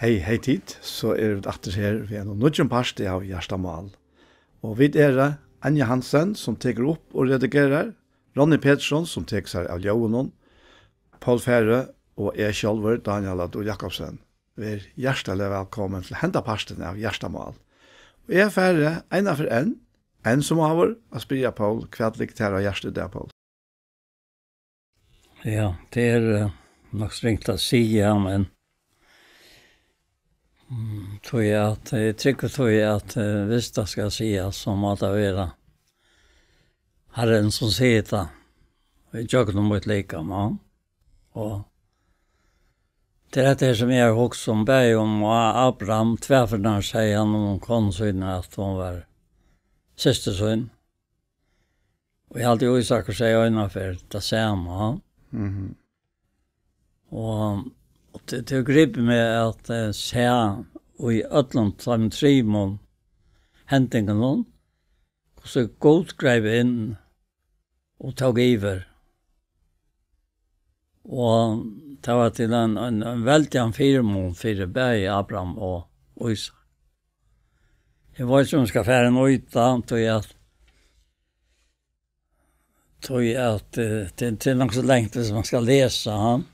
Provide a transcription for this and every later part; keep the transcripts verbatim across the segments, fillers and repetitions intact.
Hey, hey tit, so eru vit aftur her við einum nýggjum parti av Hjartamál. Og vit eru Anja Hansen, sum tekur upp og redigerar, Ronny Petersson, sum tekur sær av ljóðinum, Poul Færø og eg sjálvur, Dánjal á Dul Jakobsen. Ver hjartaliga vælkomin til henda partin av Hjartamál. Og eg fari eina ferð enn, enn sum áður, at spyrja Poul, hvat liggur tær á hjarta í dag, Poul? Ja, tað er, eh, nokk so ringt at siga, men, mm, tí at, eg trúgvi tí at, eh, viss tað skal sigast, so má tað vera Harrin, sum sigur tað, í gjøgnum mítt likam, ja. Og tað er hetta her, sum eg havi hugsað um, bæði um A-, Abraham, tvær ferðir segði hann um konu sína, at hon var systir sín. Og eg haldi, Ísakur segði eina ferð tað sama. Mhm. Og, og tað, tað gripur meg at, eh, sæð í øllum teimum trimum hendingunum, hvussu Gud greip inn og tók yvir. Og tað var til ein, ein, ein veldigan fyrimun fyri bæði Abraham og Ísak. Eg veit ikki, um eg skal fara inn í tað, tí at, tí at, eh, tað, tað er nokk so langt, viss man skal lesa hann.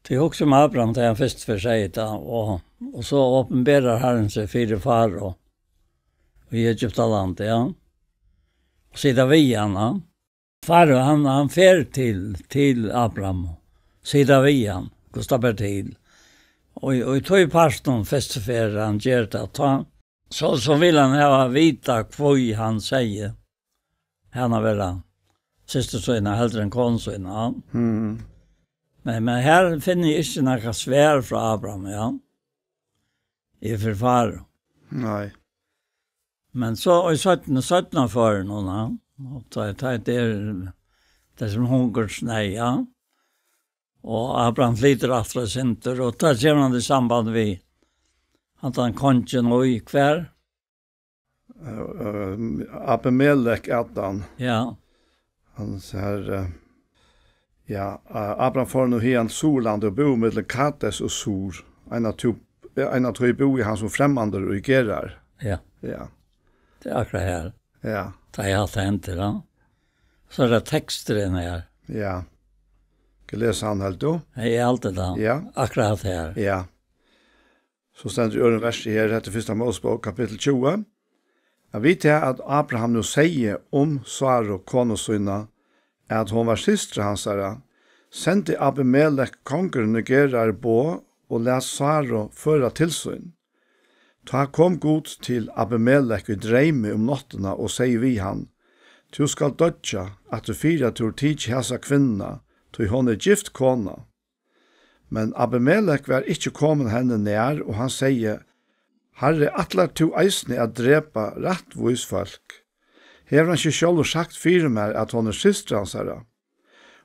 Tí hugsa um Abraham, tá hann fyrst fyrr segði tað, og, og so opinberar Harrin seg fyri Farao í Egyptalandi, ja. Og sigur við hann, ja. Farao, hann, hann fer til, til Abraham, sigur við hann, hvussu tað ber til. Og, og í tí partinum fyrstu ferð hann ger tað, tá, so, so vil hann hava at vita, hví hann segði hana vera systur sína heldur enn konu sína, ja. Mhm. Men, men her finni eg ikki nakað svar frá Abraham, ja. Eg fyri Farao. Nei. Men so í seinna, seinna førinum, ja, og tá, tá er tað sum hungursneyð, ja. Og Abraham flytur aftur eitt sindur, og tá kemur hann í samband við handan kongin í hvar? Eh, eh, Abimelek æt hann. Ja. Hann sær, eh, ja, eh, Abraham fór nú hiðan Suðurlandi og búði millum Kades og Sur. Eina tíð, eh, eina tíð búði hann sum fremmandur í Gerar. Ja. Ja. Tað er akkurát her. Ja. Tá eg alt hendir, ja. So er tað teksturin her. Ja. Skal eg lesa hann, heldur tú? Eg haldi tað. Ja. Akkurát her. Ja. So stendur í øðrum versi her, hetta er fyrsta Mósebók, kapittul tjúgu. At vita, at Abraham nú segði um Sáru, konu sína, at hon var systir hansara, sendi Abimelek, kongurin í Gerar, boð og læt Sáru føra til sín. Tá kom Gud til Abimelek í dreymi um náttina og segði við hann: Tú skalt doyggja, aftur fyri at tú hevur tikið hasa kvinnuna, tí hon er gift kona. Men Abimelek var ikki komin henni nær, og hann segði: Harri, ætlar tú eisini at drepa rættvís fólk? Hevur hann ikki sjálvur sagt fyri mær, at hon er systir hansara?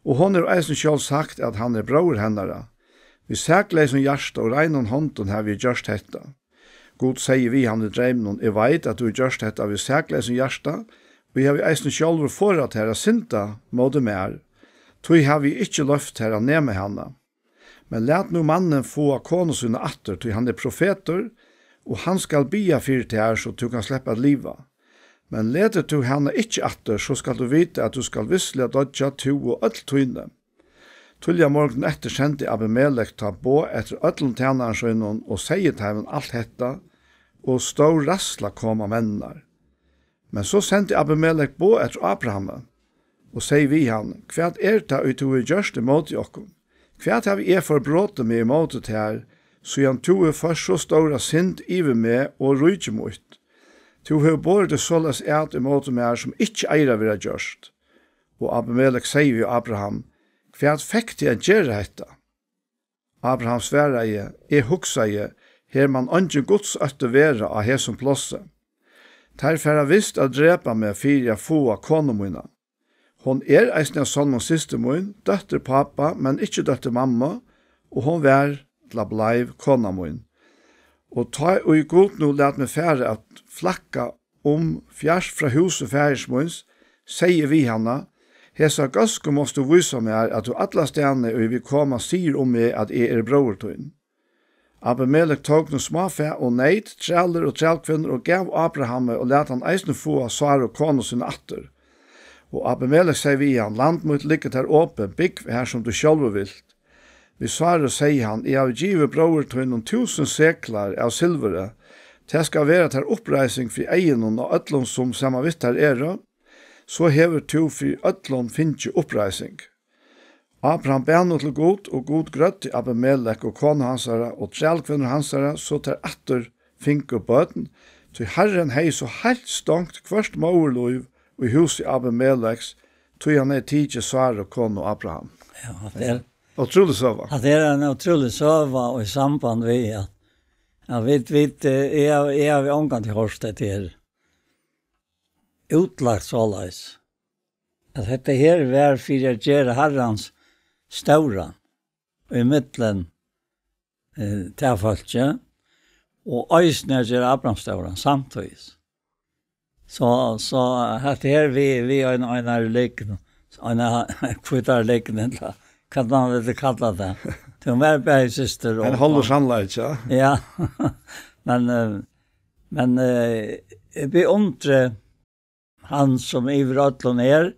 Og hon hevur eisini sjálv sagt, at hann er bróðir hennara. Við sakleysum hjarta og reinum hondum havi eg gjørt hetta. Gud segði við hann í dreyminum: Eg veit, at tú hevur gjørt hetta við sakleysum hjarta, og eg havi eisini sjálvur forðað tær at synda móti mær. Tí havi eg ikki loyvt tær at nema hana. Men lat nú mannin fáa konu sína aftur, tí hann er profetur, og hann skal biðja fyri tær, so tú kanst sleppa at liva. Men letur tú hana ikki aftur, so skalt tú vita, at tú skalt vissiliga doyggja, tú og øll tíni. Tíðliga morgunin eftir sendi Abimelek tá boð eftir øllum tænarum sínum og segði teimum alt hetta, og stór ræðsla kom á menninar. Men so sendi Abimelek boð eftir Abrahami og segði við hann: Hvat er tað, ið tú hevur gjørt ímóti okkum? Hvat havi eg forbrotið meg ímóti tær, síðan tú hevur ført so stóra synd yvir meg og ríki mítt? Tú hevur borið teg soleiðis at ímóti mær, sum ikki eigur at vera gjørt. Og Abimelek segði við Abraham: Hvat fekk teg at gera hetta? Abraham svaraði: Eg hugsaði: Her man eingin gudsótti vera á hesum plássi. Teir fara vist at drepa meg fyri at fáa konu mína. Hon er eisini av sonnum systir mín, dóttir pápa, men ikki dóttir mammu, og hon var ella bleiv kona mín. Og tá ið Gud nú læt meg fara at flakka um fjart frá húsi faðirs míns, segði eg við hana: Hesa góðsku mást tú vísa mær, at tú allastaðni, ið vit koma, sigur um meg, at eg eri bróðir tín. Abimelek tók nú smáfæ og neyt, trælir og trælkvinnur og gav Abrahami og læt hann eisini fáa Sáru konu sína aftur. Og Abimelek segði við hann: Land mítt liggur tær opið, búgv har sum tú sjálvur vilt. Við Sáru segði hann: Eg havi givið bróður tínum túsund seklar av silvuri. Tað skal vera tær uppreising fyri eygunum á øllum, sum saman við tær eru. So hevur tú fyri øllum fingið uppreising. Abraham bað nú til Gud, og Gud grøddi Abimelek og konu hansara og trælkvinnur hansara, so tær aftur fingu børn, tí Harrin hevði so heilt stongt hvørt móðurlív í húsi Abimeleks, tí hann hevði tikið Sáru, konu Abraham. Ja, hatta er, Ótrúlig søga. Hatta er ein ótrúlig søga, og í samband við, ja. Ja, vit, vit, eh, eg, eg havi ongantíð hoyrt hetta her útlagt soleiðis. At hetta her var fyri at gera Harrans stóra í millum, eh, tað fólkið, og eisini at gera Abraham stóran samtíðis. So, so hetta her við, við ein, einari lygn, eina hvítari lygn, ella hvat man vil kalla tað. Tú var bæði systir og Ein hálvur sannleiki, ja. Ja. Men, eh, men, eh, eg beundri hann sum yvir øllum er,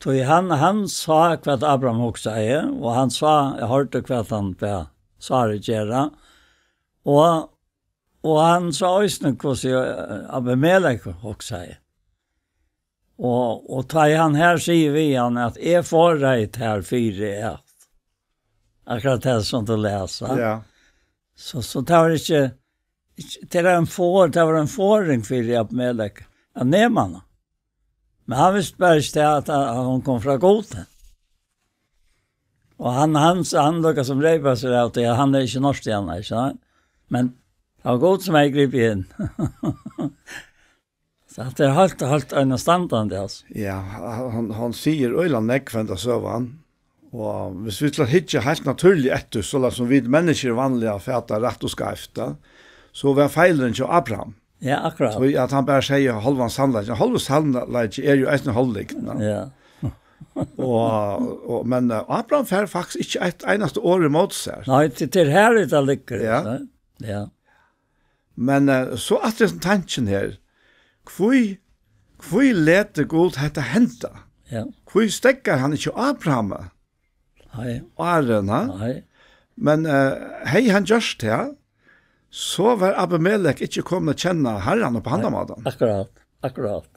tí hann, hann sá hvat Abraham hugsaði, og hann sá, eg hoyrdi hvat hann bað Sáru gera, og, og hann sá eisini hvussu, eh, Abimelek hugsaði. Og, og tá ið hann her sigur við hann at eg forðaði tær fyri at, akkurát tað sum tú lesa. Ja. So, so tað var ikki, ikki, tað var ein for, tað var ein forðing fyri Abimelek at nema hana. Men hann visti bara ikki tað at, at hon kom frá Gudi. Og hann, hann, hann lukkaði sum reypa seg av tí, at hann er ikki norsk igjen, ikki sant? Men tað var Gud sum hevði gripið inn. So hatta er heilt, heilt einastandandi, altso. Ja, hann, hann sigur øgiliga nógv, henda søgan. Og hvis vit skal hyggja heilt natúrliga eftir, soleiðis sum vit menniskjur vanliga fata rætt og skeivt, da, so var feilurin hjá Abraham. Ja, akkurát. So at hann bara segði hálvan sannleika. Hálvur sannleiki er jo eisini hálvlygn, ja. Ja. Og, og, men, eh, Abraham fær faktiskt ikki eitt einasta orð ímóti sær. Nei, til, til her er tað liggur, Ja. Ja. Men, eh, so aftur hesin tankin her. Hví, hví letur Gud hetta henda? Ja. Hví steðgar hann ikki Abrahami? Nei. Áðrenn, ha? Nei. Men, eh, hevði hann gjørt tað, so var Abimelek ikki komin at kenna Harran upp á handan mátan. Akkurát, akkurát.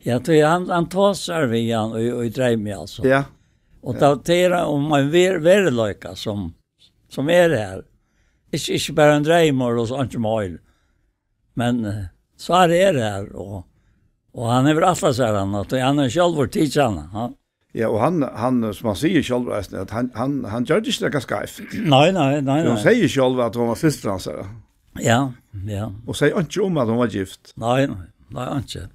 Ja, tí hann, hann tosar við hann í, í dreymi, altso. Ja. Og Ja. tá, tað er um ein ver-, veruleika sum, sum er her. Ikki, ikki bara ein dreymur og so einki meir. Men, eh, svarið er her, og, og hann hevur ætlað sær hana, tí hann hevur sjálvur tikið hana, ha? Ja, og hann, hann, sum hann sigur sjálvur eisini, at hann, hann, hann gjørdi ikki nakað skeivt. Nei, nei, nei, Hon nei. segði sjálv at hon var systir hansara. Ja, ja. Og segði einki um at hon var gift. Nei, nei, nei, einki.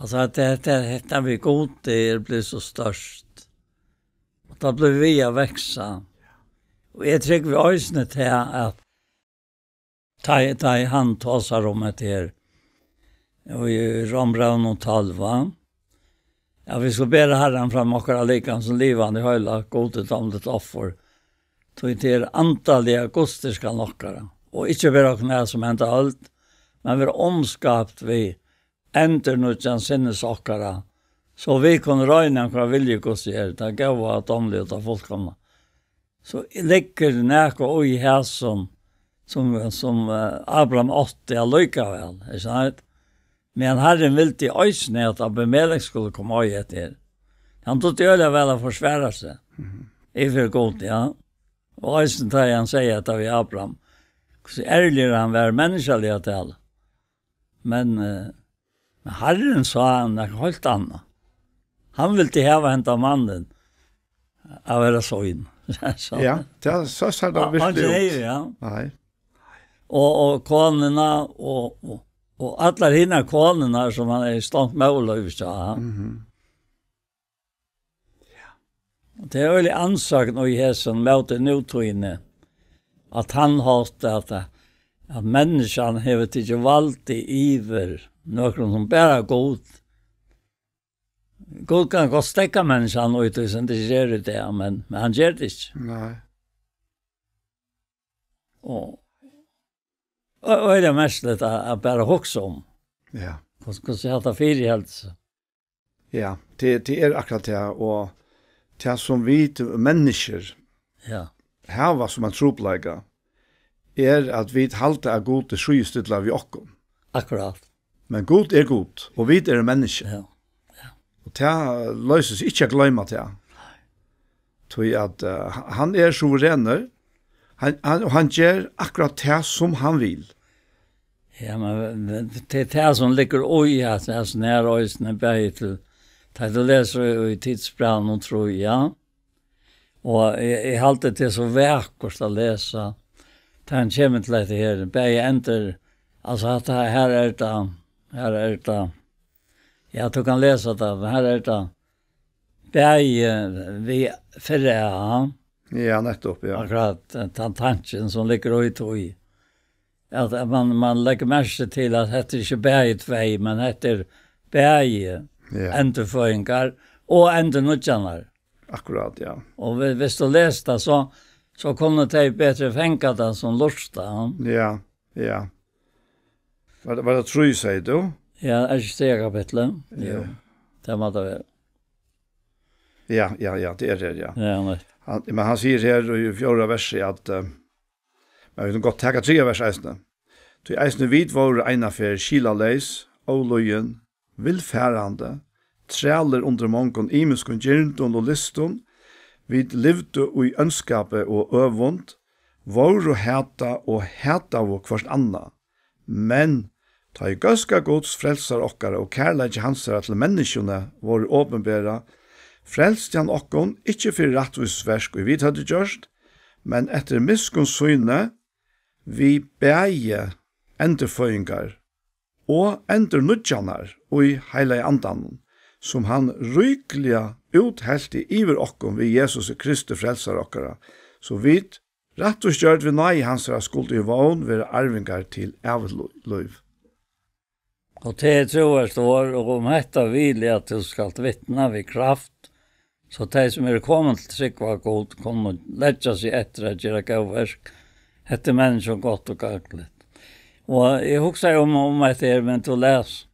Altso, at tað, tað, hetta við Gud, tað er blivið so stórt. Og tað blívur við at vaksa. Og eg trúgvi eisini til at tá, tá hann tosar um hetta her, og í Rómbrævinum tólv, va? Ja, vit skulu bera Harran fram okkara likam sum livandi, heilagt, Gudi dámligt offur. Tí tað er andaliga gudsdýrkan okkara. Og ikki vera okkum av sum henda øld, men vera umskapt við endurnýggjan sinnis okkara, so vit kunnu royna, hvør vilji Guds er, tað góða, dámliga og tað fullkomna. So liggur nakað í hesum, sum, sum, eh, Abraham átti allíkavæl, ikki sant? Men Harrin vildi eisini, at Abimelek skuldi koma á eftir. Hann dugdi øgiliga væl at forsvara seg Mhm. yvir Gud, ja. Og eisini tá hann segði hetta við Abraham, hvussu ærligur hann var, menniskjaliga talað. Men, eh, men Harrin sá hann nakað heilt annað. Hann vildi hava henda mannin at vera sín. So Ja, tað, so sær tað Og hann virkiliga út. segði, ja. Nei. Og, og konuna, og, og, og allar hinar konurnar sum hann hevði stongt móðurlív hjá, ha? Mhm. Og tað er øgiliga ansøkt í hesum móti nútíðini, at hann helt at, at menniskjan hevur tikið valdið yvir nøkrum sum bara Gud. Gud kann gott steðga menniskjan í tí sum tað ger í dag, men, men hann ger tað ikki. Nei. Og, og, og er det mest litt å, å bare huske om. Ja. Hvordan, hvordan jeg har tatt fire helt, så. Ja, det, det er akkurat det, og det som vi til mennesker Ja. hava som en trupleika, er at vi halda at Gud er skyggestilla við okkum. Akkurat. Men Gud er Gud, og vit eru menniskju. Ja. Og tað loysir seg ikki at gloyma tað. Tí at, eh, hann er suverenur, hann, hann, og hann ger akkurat tað sum hann vil. Ja, men, men tað er tað sum liggur í at, at nær eisini bæði til, tá tú lesur í, í Tidsbrævinum trý, ja. Og eg, eg haldi tað er so vakurt at lesa. Tá hann kemur til hetta her, bæði endur, altso at tað, her er tað, her er tað. Ja, tú kanst lesa tað, men her er tað bæði við fyrra, ja. Ja, nettopp, ja. Akkurat, eh, tann tankin sum liggur í tí. At, at man, man leggur merki til at hetta er ikki bæði tvey, men hetta er bæði Ja. endurføðingar og endurnýggjanar. Akkurat, ja. Og vi-, hvis tú lesur tað, so, so kunnu tey betri fanga tað sum lurta. Ja, ja. Var det, var det trý, sigur tú? Ja, er ikki tredje kapitlet? Ja. Jú, tað má tað vera. Ja, ja, ja, det er det, ja. Ja, nei. Hann, men hann sigur her í fjórða versi at, eh, men vit kunnu gott taka triðja vers eisini. Tí eisini vit vóru einaferð skilaleys, ólýðin, villfarandi, trælir undir mongum ymiskum girndum og lystum, vit livdu í óndskapi og øvund, vóru hatað og hataðu hvørt annað. Men tá ið góðska Guds, frelsara okkara, og kærleiki hansara til menniskjuni vóru opinberað, frelsti hann okkum, ikki fyri rættvísisverk, ið vit høvdu gjørt, men eftir miskunn síni, við bæði endurføðingar og endurnýggjanar í Heilaga Andanum, sum hann ríkliga úthelti yvir okkum við Jesusi Kristi, frelsara okkara, so vit, rættvísgjørd við náði hansara, skuldu í vón vera arvingar til ævigt lí-, lív. Og tað er trúarligt orð, og um hetta vil eg, at tú skalt vitna við kraft, so tey, sum eru komin til trúgv á Gud, kunnu leggja seg eftir at gera góð verk. Hetta er menniskjum gott og gagnligt. Og eg hugsaði um, um hetta her, men tú les,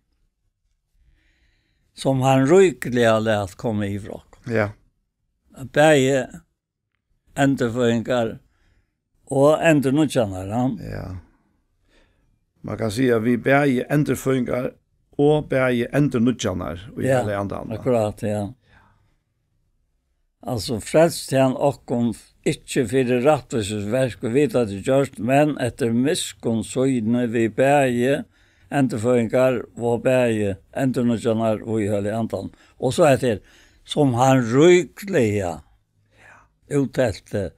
sum hann ríkliga læt koma yvir okkum. Ja. Bæði endurføðingar og endurnýggjanar, ja. Ja. Man kann siga, við bæði endurføðingar og bæði endurnýggjanar í Ja, Heilaga Andanum. Akkurat, ja. Altso, frelsti hann okkum ikki fyri rættvísisverk, ið vit høvdu gjørt, men eftir miskunn síni við bæði endurføðingar og bæði endurnýggjanar í Heilaga Andanum. Og so hetta her, sum hann ríkliga úthelti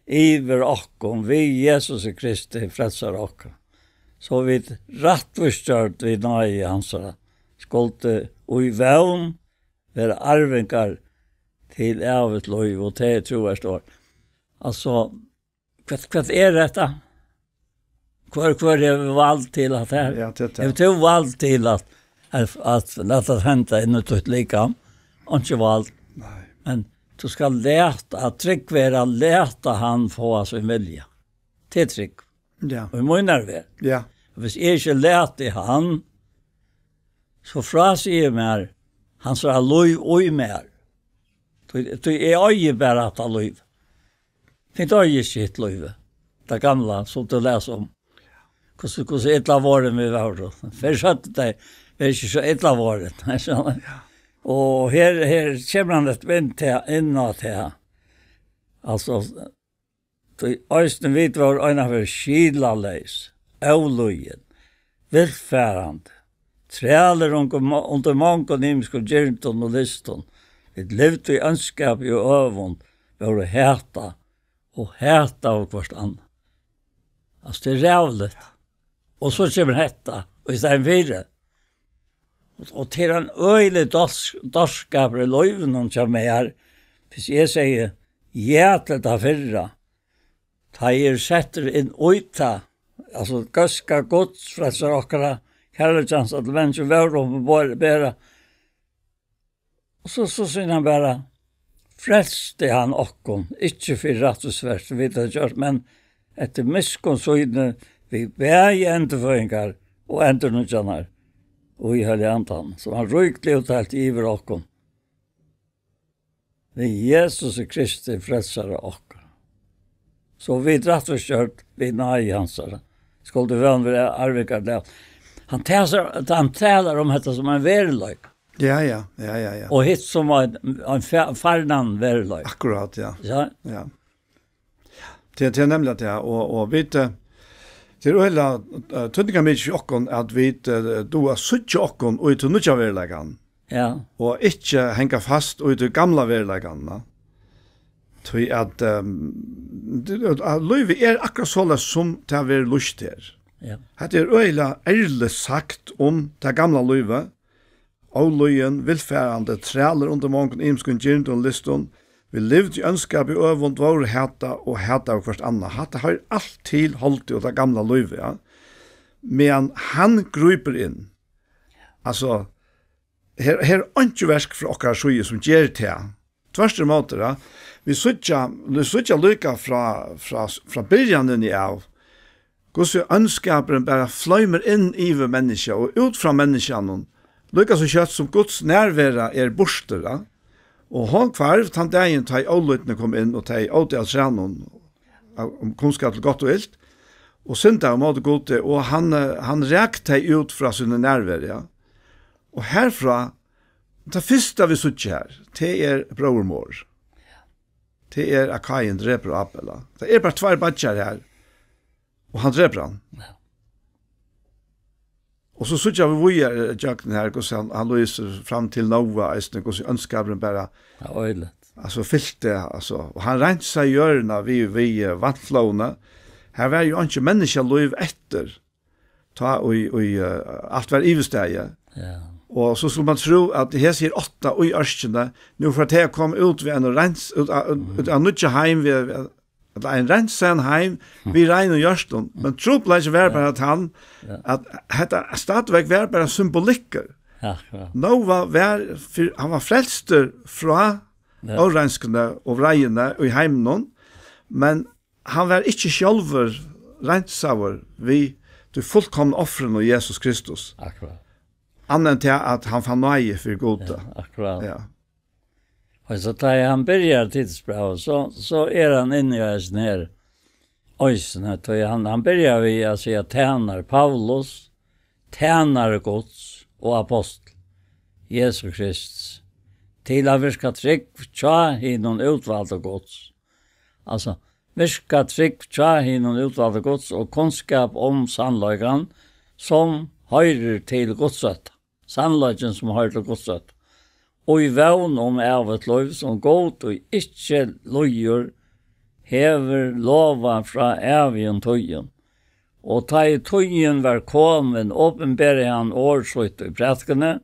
yvir okkum við Jesusi Kristi, frelsara okkara. So vit rættvísgjørd við náði hansara, skuldu í vón vera arvingar til ævigt lív, og tað er trúarligt orð. Altso, hvat, hvat er hetta? Hvør, hvør hevur vald til at her? Ja, tað er tað. Hevur tú vald til at, at, at lata tað henda inn í títt likam? Einki vald. Nei. Men tú skalt lata, at trúgv er at lata hann fáa sín vilja. Tað er trúgv. Ja. Og í mínari verð. Ja. Hvis eg ikki lati hann, so frásigi eg mær hansara lív í mær. Tí, tí eg eigi bara hatta lív. Tit eiga ikki hitt lívið, tað gamla, sum tú lesur um. Hvussu, hvussu illa vorðin vit vóru. Fyrr søgdu tey, "Ver ikki so illa vorðin." Og her, her kemur hann aftur inn til, inn á tað. Altso, tí eisini vit vóru einaferð skilaleys, ólýðin, villfarandi, trælir undir mo-, undir mongum ymiskum girndum og lystum. Vit livdu í óndskapi og øvund, vóru hatað og hataðu hvørt annað. Altso, tað er ræðuligt. Og so kemur hetta, og í staðin fyri. Og, og til ein øgiligur dors-, dórskapur í lívinum hjá mær, hvis eg sigi ja til tað fyrra, tá eg eri settur inn í tað, altso, góðska Guds, frelsara okkara, kærleiki hans til menniskjur, vóru opinberað, og so, so sigur hann bara, frelsti hann okkum, ikki fyri rættvísisverk, sum vit høvdu gjørt, men eftir miskunn síni við bæði endurføðingar og endurnýggjanar í Heilaga Andanum, sum hann ríkliga útdeilti yvir okkum. Við Jesusi Kristi frelsara okkara. So vit rættvísgjørd við náði hansara. Skuldu vón vera arvingar til. Hann talar, hann talar um hetta sum ein veruleika. Ja, ja, ja, ja, ja. Og hitt sum ein, ein fa-, farnan veruleika. Akkurát, ja. Ja. Ja. Tað, tað er nemliga tað, og, og vit, eh, tað er øgiliga, eh, týdningarmikið fyri okkum, at vit, eh, duga at síggja okkum í tí nýggja veruleikanum. Ja. Og ikki hanga fast í tí gamla veruleikanum, na. Tí at, ehm, tí at, at lívið er akkurát soleiðis, sum tað verður lýst her. Ja. Hetta er øgiliga ærligt sagt um tað gamla lívið. Ólýðin, villfarandi, trælir undir mongum ymiskum girndum og lystum. Vit livdu í óndskapi, øvund, vóru hatað og hataðu hvørt annað. Hatta hoyrir alt til holdið og tað gamla lívið, ja. Meðan hann grípur inn. Altso, her, her er einki verk frá okkara síðu, sum ger tað. Tvørturímóti, ja. Vit síggja, vit síggja líka frá, frá, frá byrjanini av, hvussu óndskapurin bara floymir inn yvir menniskjað og út frá menniskjanum, líka so skjótt sum Guds nærvera er burtur, ja. Og hon hvarv tann dagin, tá ið ólýdni kom inn, og tey ótu av trænum, av, um kunnskap til gott og ilt, og syndaðu móti Gudi, og hann, eh, hann rak tey út frá síni nærveru, ja. Og herfrá, tað fyrsta vit síggja her, tað er bróðurmorð. Tað er, at Káin drepur Abel. Tað er bara tveir beiggjar her, og hann drepur hann. Ja. Og so síggja vit víðari gjøgnum her, hvussu hann, hann lýsir fram til Noa, eisini, hvussu óndskapurin bara, ja, øgiliga, altso, fylti, altso, og hann reinsar jørðina við, við, eh, vatnflóðini. Her var jú einki menniskjalív eftir, tá í, í, eh, alt var yvirstaðið. Ja. Og so skuldi man trúð, at hesi her átta í ørkini, nú fara tey at koma út við ein reins-, út av, út av nýggja heim, við, við, ella ein reinsaðan heim, við reinum hjørtum. Men trupulleikin var bara, at hann, ja, at hetta stadigvæk var bara symbolikkur. Ja, ja. Noa var fyr-, hann var frelstur frá, ja, óreinskuni og vreiðini í heiminum, men hann var ikki sjálvur reinsaður við tí fullkomna ofrinum Jesus Kristus. Akkurát. Annað enn tað, at hann fann náði fyri Gudi. Ja, akkurát. Ja. Og so tá hann byrjar Titusbrævið, so, so er hann inni í hesum her eisini, tá hann, hann byrjar við at siga: Tænari Paulus, tænari Guds og apostul Jesu Krists, til at virka trúgv hjá hinum útvaldu Guds. Altso, virka trúgv hjá hinum útvaldu Guds og kunnskap um sannleikan, sum hoyrir til Guds ótta. Sannleikin, sum hoyrir til Guds ótta. Og í vón um ævigt lív, sum Gud, ið ikki lýgur, hevur lovað frá ævigum tíðum. Og tá ið tíðin var komin, opinberaði hann orð sítt í prædikuni,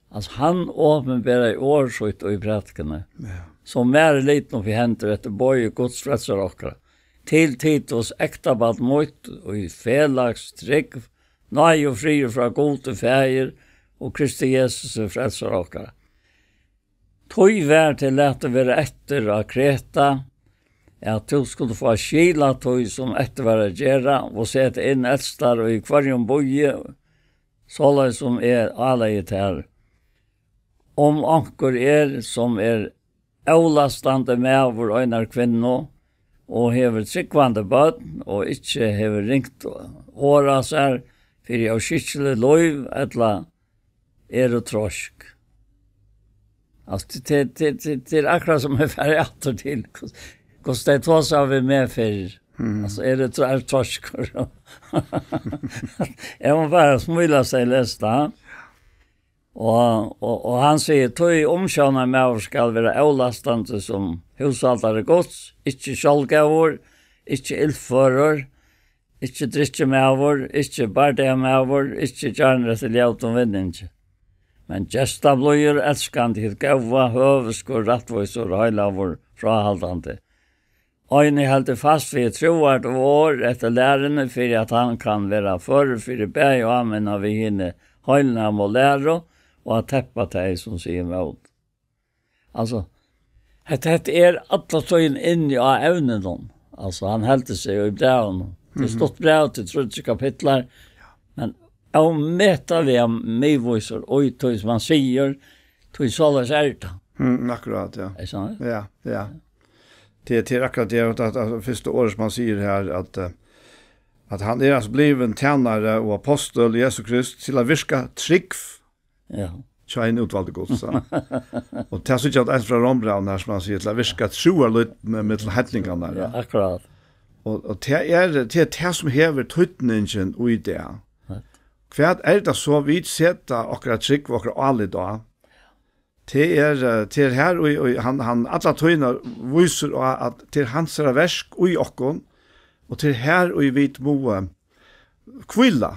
Altso, hann opinberaði orð sítt í prædikuni, ja, sum mær er litin upp í hendur eftir boði Guds frelsara okkara, til Titus, ektabarn mítt, í felags trúgv, náði og friður frá Gudi Faðir og Kristi Jesusi frelsara okkara. Tí var teg latið vera eftir á Kreta, at tú skuldi fáa skil á tí, sum eftir var at gera, og seta inn eldstar í hvørjum býi, soleiðis sum eg álagði tær. Um onkur er, sum er ólastandi maður einar kvinnu, og hevur trúgvandi børn, og ikki hevur ringt orð á sær fyri óskikkiligt lív, ella eru troysk. Altso, tað, tað, tað, tað er akkurát sum eg fari aftur til, hvussu, hvussu tey tosaðu við meg fyrr. Mhm. Altso, eru tro-, eru troyskur. Eg má bara smíla, sum eg lesi tað. Og, og, og hann sigur: Tí umsjónarmaður skal vera ólastandi sum húshaldari Guds, ikki sjálvgóður, ikki illførur, ikki drykkjumaður, ikki bardagamaður, ikki gjarnur eftir ljótum vinningi, men gestablíður, elskandi hitt góða, høviskur, rættvísur, heilagur, fráhaldandi. Eini heldur fast við trúarligt orð eftir læruni, fyri at hann kann vera førur fyri bæði áminna við hini heilnæmu læru, og at teppa tey, sum siga ímót. Altso, hetta, hetta er alla tíðina inni á evninum. Altso, hann heldur seg í brævinum. Tað er stutt bræv til tríggjar kapitlar, men ómetaliga miðvísur í tí sum hann sigur, tí soleiðis er tað. Mm, akkurát, ja. Er tað? Ja, ja. Tað, tað er akkurát tað, at, at, at fyrsta orðið sum hann sigur her, at, eh, at hann er altso blivin tænari og ápostul Jesu Krist til at virka trúgv Ja. Hjá hinum útvaldu Guds, ja. Og tað síggja vit eisini frá Rómbrævinum her, sum hann sigur, til at virka trúarlýdni millum heidningarnar, Ja, ja. akkurát. Og, og tað er, tað er tað, sum hevur týdningin í dag. Right. Hvat er tað so, vit seta okkara trúgv og okkara álit á? Tað er, eh, tað er her, og, og hann, hann alla tíðina vísir á, at tað er hansara verk í okkum, og tað er her, og vit mugu, eh, hvíla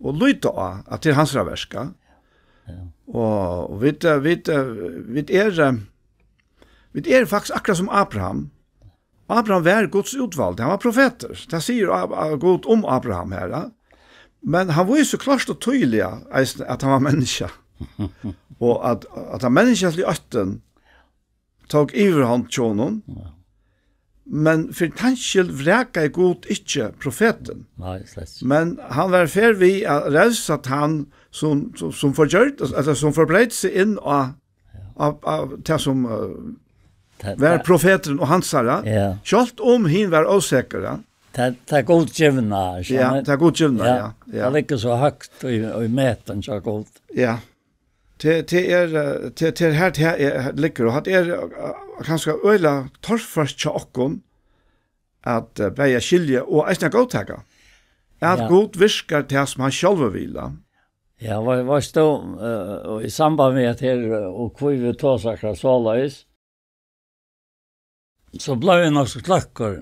og líta á, at tað er hansara verk, ja. Ja. Og, og vit, eh, vit, eh, vit er, eh, vit er faktiskt akkurát sum Abraham. Abraham var Guds útvaldi, hann var profetur. Tað sigur A-, A-, Gud um Abraham her, ja. Men hann vísir klárt og týðiliga eisini, at hann var menniskja. Og at, at hann menniskja til øttin tók yvirhond hjá honum. Ja. Men fyri tann skyld vrakaði Gud ikki profetin. Nei, slett ikki. Men hann var ferð við at revsa tann, sum, sum, sum forgjørd, ella sum forbreyt seg inn á, á, á tað sum, eh, Ta-, var ta-, profeturin og hansara. Ja. Sjálvt um hin var ósekur, ja. Ta-, tað gudgivna, Ja, skjønner. tað gudgivna, Ja, ja, ja. tað liggur so høgt í, í metan hjá Gud. Ja. Tað, tað er, eh, tað, tað er her, tað er, liggur, og tað er, eh, kanska øgiliga torført hjá okkum at, eh, bæði skilja og eisini at góðtaka, at Ja. Gud virkar tað, sum hann sjálvur vil, ja. Ja, ve-, veitst tú, eh, og í samband við at her, eh, og hví vit tosa akkurát soleiðis, so bleiv eg nokk so kløkkur.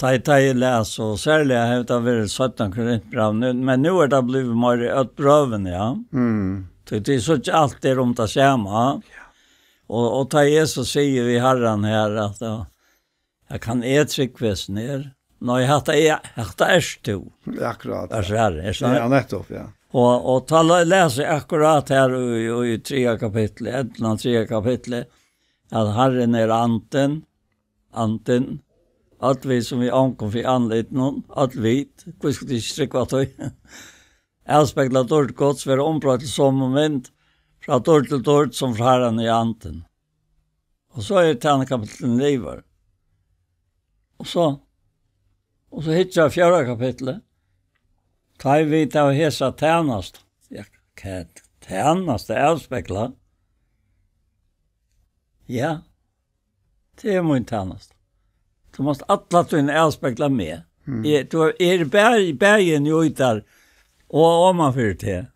Tá eg, tá eg las, og serliga hevur tað verið seinna Korintbræv, nú, men nú er tað blivið meira í øll brøvini, ja. Mm. Tí, tí síggja alt er um tað sama. Ja. Og, og tá Jesus sigur við Harran her, at, ja, ja, kann eg trúgva hesum her? Nei, hatta er, hatta ert tú. Ja, akkurát. Er så her, er så Ja, her. nettopp, ja. Og, og tá le-, les eg akkurát her í, í triðja kapitli, ella triðja kapitli, at Harrin er andin, andin, øll vit sum vit ankom fyri andlitinum, øll vit, hví skuldu ikki trúgva tí? Avspegla dýrd Guds, vera umbroytt til somu mynd, frá dýrd til dýrd, sum frá Harranum er andin. Og so er tað kapitlet liðugt. Og so, og so hyggja fjórða kapitli. Tá ið vit hava hesa tænastu. Ja, hvat tænastu avspegla? Ja, tað er mín tænasta. Tú mást alla tíðina avspegla meg. Mm. Eg, tú er bæði, bæði njótar og oman fyri teg.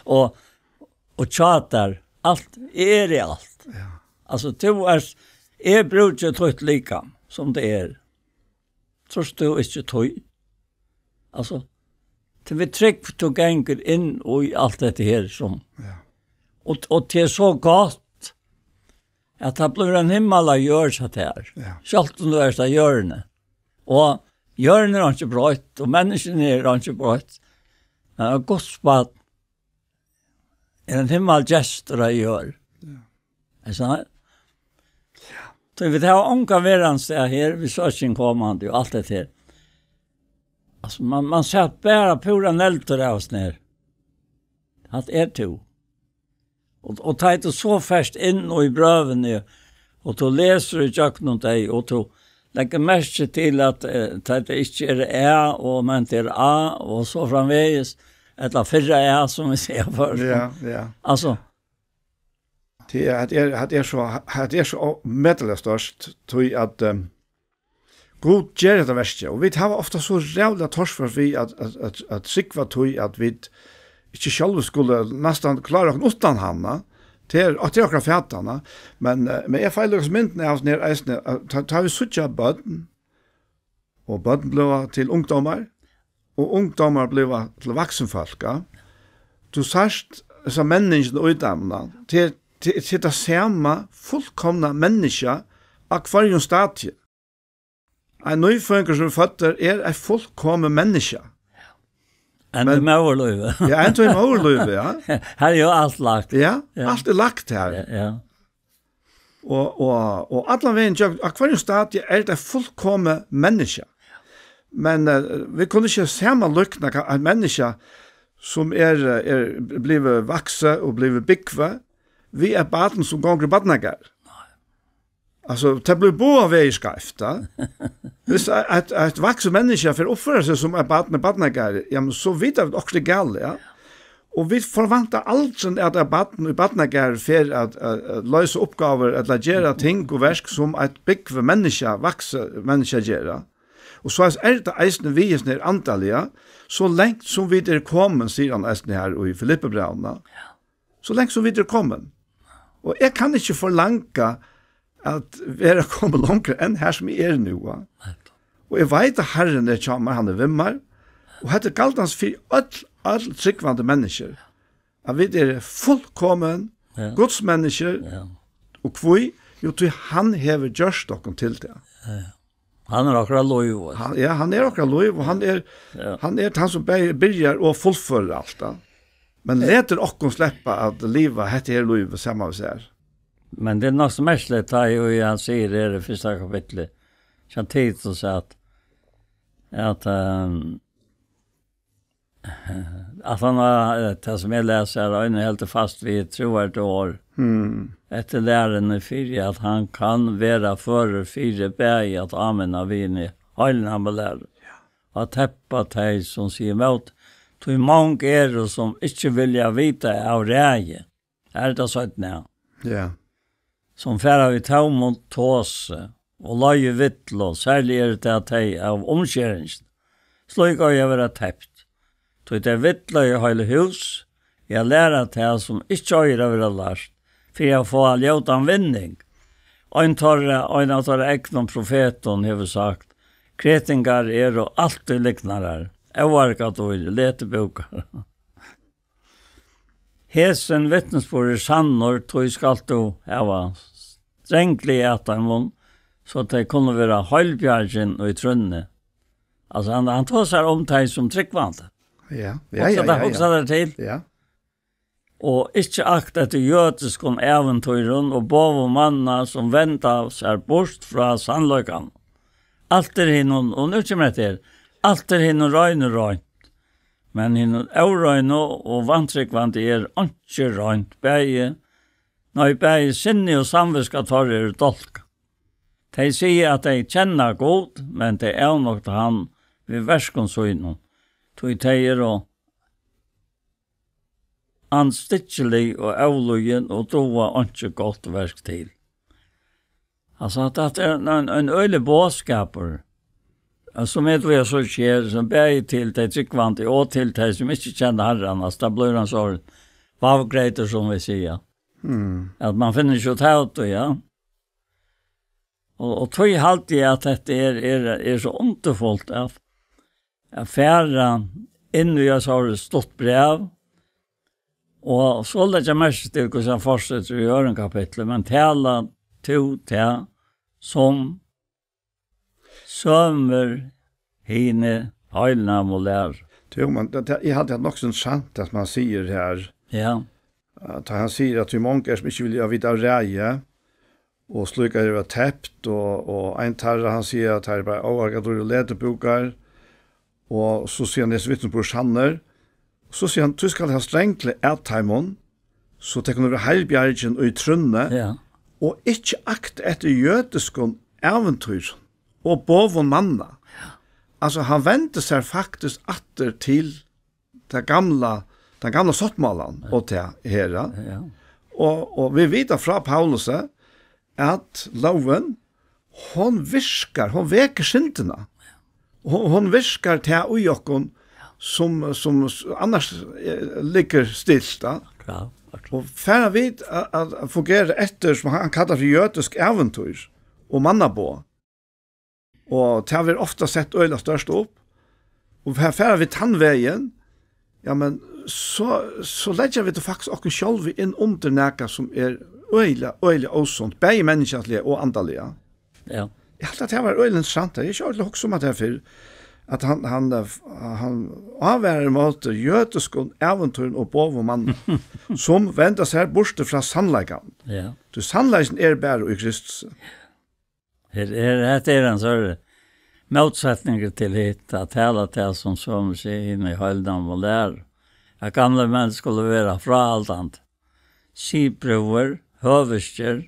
Og, og tjátar. Alt, eg eri alt. Ja. Altso, tú ert, eg brúki títt likam, sum tað er. Trýrt tú ikki tí? Altso, tí við trúgv tú gongur inn í alt hetta her sum Ja. Og, og tað er so gott, at tað blívur ein himmal á jørð hjá tær. Ja. Sjálvt um tú ert á jørðini. Og jørðin er einki broytt, og menniskjuni er einki broytt. Men Guds barn er ein himmalgestur á jørð. Ja. Er tað? Ja. So vit hava ongan verandi stað her, vit sóu ikki ein komandi og alt hetta her. Altso, man, man sat bara púra negldur av oss nær. Hatta er tú. Og, og tá tú so fert inn í brøvini, og tú lesur ígjøgnum tey, og tú leggur merki til at, eh, tá tað ikki er æ, og men tað er a, og so framvegis, ella fyrra æ, sum vit siga fyrr. Ja, ja. Altso, Tað er, at er, at er so, at er so metaliga stórt, tí at, ehm, Gud ger hetta verkið, og vit hava ofta so ræðuliga torført við at, at, at, at trúgva tí, at vit ikki sjálvi skulu næstan klára okkum uttan hann, na. Tað er, at tað er okkara fatan, na. Men, eh, men eg fái líka myndina av nær eisini, at tá, tá vit síggja børn, og børn blíva til ungdómar, og ungdómar blíva til vaksinfólk, ja. Tú sært hesa menningina í teimum, ja. Tað er, tað er, tað er tað sama fullkomna menniskja á hvørjum stadi. Ein nýføðingur sum er føddur er eitt fullkomið menniskja. Enn Men í móðurlívi. Ja, enn í móðurlívi, ja. Her er jo alt lagt. Ja, Ja. alt er lagt her. Ja, ja. Og, og, og allan vegin gjøgn, á hvørjum stadi er tað fullkomið menniskja. Men, eh, vit kunnu ikki samanlíkna ka-, eitt menniskja sum er, eh, er blivið vaksið og blivið búgvið, við eitt barn sum gongur í barnagarði. Nei. Altso, tað blívur báðar vegir skeivt, tá. Viss eitt, eitt, eitt vaksið menniskja fer at uppføra seg sum eitt barn í barnagarði, ja, men so vita vit okkurt er galið, ja. Og vit forvænta aldrin, at eitt barn í barnagarði fer at, at, at loysa uppgávur ella gera ting og verk, sum eitt búgvið menniskja, vaksið menniskja gera. Og so er tað eisini við hesum her andaliga, so langt sum vit eru komin, sigur hann eisini her í Filippibrævinum. Ja. So langt sum vit eru komin. Og eg kann ikki forlanga at vera komin longri enn her sum eg eri nú, va? Nei. Og eg veit, at Harrin er hjá mær, hann er við mær. Og hetta er galdandi fyri øll, øll trúgvandi menniskju. At vit eru fullkomin, ja, Guds menniskju. Ja. Og hví? Jú, tí hann hevur gjørt okkum til tað. Ja, ja. Hann er okkara lív, og hann, ja, hann er okkara lív, og hann er, ja, hann er tann sum be-, byrjar og fullførir alt, tá. Men letur okkum sleppa at liva hetta her lívið saman við sær. Men tað er nokk so merkiligt, tá ið hann sigur her í fyrsta kapitli, hjá Titus, at, at, ehm, at hann har, eh, tað sum eg lesi her, ein heldur fast við trúarorð. Hmm. Eftir læruni fyri, at hann kann vera førur fyri bæði at áminna við hini heilnæmu læru, ja, og at teppa tey, sum siga ímóti, tí mong eru, sum ikki vilja vita av ræði. Her er tað seinna. Ja. Sum fara við tómum tosi og leiða villu, serliga eru tað tey av umskeringini. Slík eiga at vera tept. Tí tey villleiða heil hús, við at læra tað, sum ikki eigur at vera lært, fyri at fáa ljótan vinning. Ein teirra, ein av teirra egnu profetunum hevur sagt: Kretingar eru altíð lygnarar, óargadýr, letibúkar. Hesin vitnisburður er sannur, tí skalt tú hava strangligheit at teimum, so tey kunnu vera heilbjargin í trúnni. Altso, hann, hann tosar um tey sum trúgvandi. Ja, ja, hugsa ja, tær, ja, hugsa ja, tær til. Ja. Og ikki akt eftir jødiskum ævintýrum og boðum manna, sum venda sær burt frá sannleikanum. Alt er hinum, og nú kemur hetta her, alt er hinum reinu reint, men hinum óreinu og vantrúgvandi er einki reint, bæði, nei, bæði sinni og samvitska teirra eru dálkað. Tey siga, at tey kenna Gud, men tey avnokta hann við verkum sínum, tí tey eru andstyggilig og avlýðin og duga einki gott verk til. Altso, at tað er ein, ein, ein øgiligur boðskapur, eh, sum eg dugi so sker, sum bæði til tey trúgvandi og til tey, sum ikki kenna Harran. Altso, tað blívur ein sovorðin vavgreitur, sum vit siga. Mm. At man finnur ikki út av tí, ja. Og, og tí haldi eg, at hetta er, er, er so undurfult, at, at fara inn í eitt sovorðið stutt bræv, og so leggja merki til, hvussu hann fortsetur í øðrum kapitli: Men tala tú tað, sum sømir hini heilnæmu læru. Jú, men tað, tað, eg haldi, at nokk so interessant, at man sigur her, ja, at hann sigur, at tí mong er, sum ikki vilja vita av ræði, og slík er at tept, og, og ein teirra, hann sigur, at teir eru bara óargadýr og letibúkar, og so sigur hann, hesi vitnisburð sannur, so sigur hann, tú skalt hava strangligheit at teimum, so tey kunnu vera heilbjargin í trúnni, ja, og ikki akt eftir jødiskum ævintýrum og boðum manna. Ja. Altso, hann vendir sær faktiskt aftur til tað gamla, tann gamla sáttmálan, ja, og tað her. Ja. Og, og vit vita frá Paulusi, at lógin, hon virkar, hon vekur syndina. Hon, hon virkar tað í okkum, sum, sum s-, annars, eh, liggur stilt, ja. Akkurát, akkurát. Og fara vit at, at fungera eftir, sum hann kallar fyri jødisk ævintýr og mannaboð. Og tað verður ofta sett øgiliga stórt upp. Og her fara vit tann vegin, ja, men so, so leggja vit faktiskt okkum sjálv inn undir nakað, sum er øgiliga, øgiliga ósunt, bæði menniskjaliga og andaliga. Ja. Eg haldi, at tað var øgiliga interessant. Eg hevði ikki orðið at hugsa um at tað fyrr, at hann, hann, eh, hann ávarar ímóti jødiskum ævintýrum og boðum manna, sum venda sær burtur frá sannleikanum. Ja. Tí sannleikin er bara í Kristus. Her, her, hetta er ein størri mótsetningur til hitt, at tala tað sum, sum sum í heilnæmi og læru. At gamlir menn skulu vera fráhaldandi, siðprúðir, høviskir,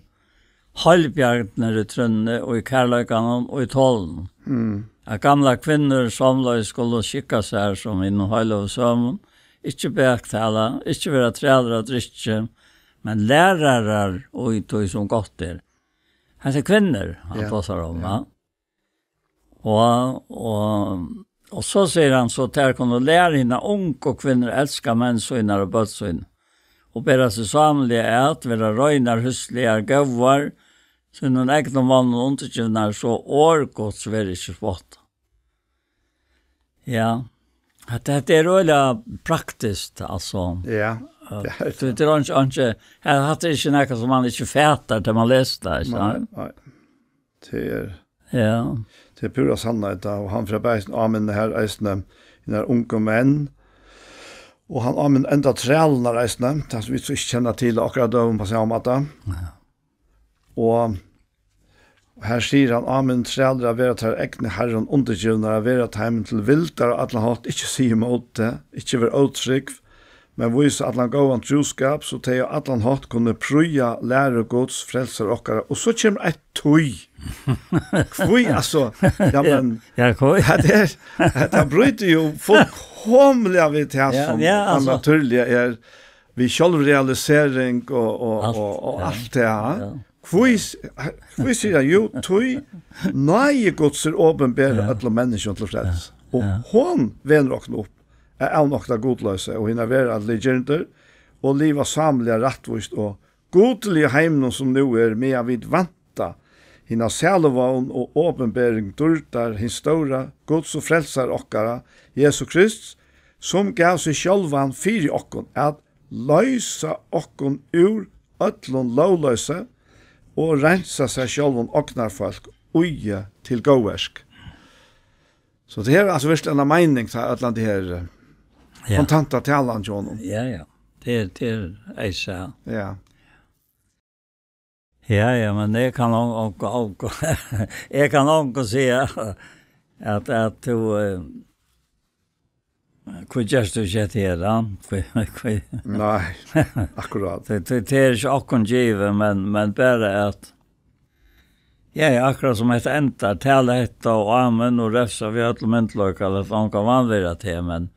heilbjargnir í trúnni og í kærleikanum og í tolinum. Mm. At gamlar kvinnur somuleiðis skulu skikka sær sum í hinum heilagu søgum, ikki baktala, ikki vera trælir av drykki, men lærarar í tí sum gott er. Hetta er kvinnur, hann Ja, tosar um, ja. Ja. Og, og, og so sigur hann, so tær kunnu læra hina ungu kvinnur elska menn sínar og børn sín, og bera seg sámiliga at, vera reinar, húsligar, góðar, sínum egnu monnum undirgivnar, so orð Guds verður ikki spottað. Ja. At hetta er øgiliga praktiskt, altso. Ja, At tað er tað. Tað er ikki, ikki, her, hatta er ikki nakað sum man ikki fatar, tá man lesur tað, ikki Nei, sant? nei. Tað er, Ja. tað er púra sannheit, og hann fer bæði áminna her eisini, hinar ungu menn, og hann áminna enda trælirnar eisini, tað sum vit so ikki kenna til, akkurát døgum á sama máta. Ja. Og her sigur hann, áminna trælir at vera tær egnu harrum undirgivnar, at vera teimum til vildar á allan hátt, ikki siga ímóti, ikki vera ótrúgv, men vísa allan góðan trúskap, so tey á allan hátt kunnu prýða læru Guds, frelsara okkara. Og so kemur eitt tí. Hví, altso, ja, men Ja, hví? Hetta er, hetta brýtur jo fullkomiliga við tað Ja, sum ja, altso. Natúrliga er, við sjálvrealisering og, og, Alt, og, og ja. alt tað, ja. Ja. Hví s-, hví sigur hann, jú, tí náði Guds er opinberað Ja. øllum menniskjum til frels. Ja. Og Ja. hon venur okkum upp at avnokta gudloysi og hinar veraldligu girndir og liva sámiliga, rættvíst og gudliga heiminum, sum nú er, meðan vit vænta hina sæluvón og opinbering dýrdar hins stóra Guds og frelsara okkara, Jesu Krist, sum gav seg sjálvan fyri okkum at loysa okkum úr øllum lógloysi og reinsa sær sjálvum ognarfólk, íði til góðverk. So tað hevur altso virkiliga eina meining, tá allan tað her, eh, Ja. kontanta talan hjá honum. Ja, ja. Tað er, tað er eisini. Ja. Ja, ja, men eg kann onk-, onk-, onk-, eg kann onk siga at, at tú, eh, hví gert tú ikki hetta her, da? Hví, hví? Nei, akkurát. Tað, tað, tað er ikki okkum givið, men, men bara at, ja, ja, akkurát sum hetta endar, tala hetta og amen og revsa við øllum myndugleika, lat ongan vanvirða teg, men,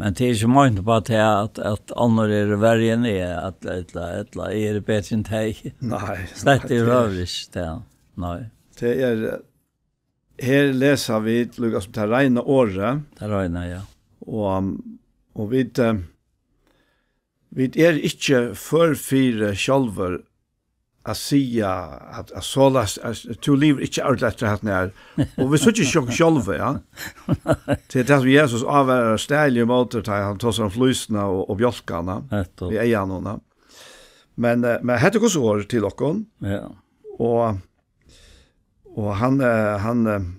men tað er ikki meint upp á tað at, at onnur eru verri enn eg, at, ella, ella eg eri betri enn tey. Nei, Slett nei, í tað er høvur ikki, tað. Nei. Tað er, her lesa vit líka sum tað reina orðið. Tað reina, ja. Og, og vit, eh, vit eru ikki før fyri sjálvir at siga at, at soleiðis, at tú livir ikki ordiliga eftir hatta her. Og vit síggja ikki okkum sjálv, ja. Tað er tað sum Jesus ávarar stæðiliga ímóti, tá hann tosar um flísina og, og bjálkarnar Nettupp. í eyganum, ja. Men, eh, men hetta er Guds orð til okkum. Ja. Og, og hann, eh, hann, eh,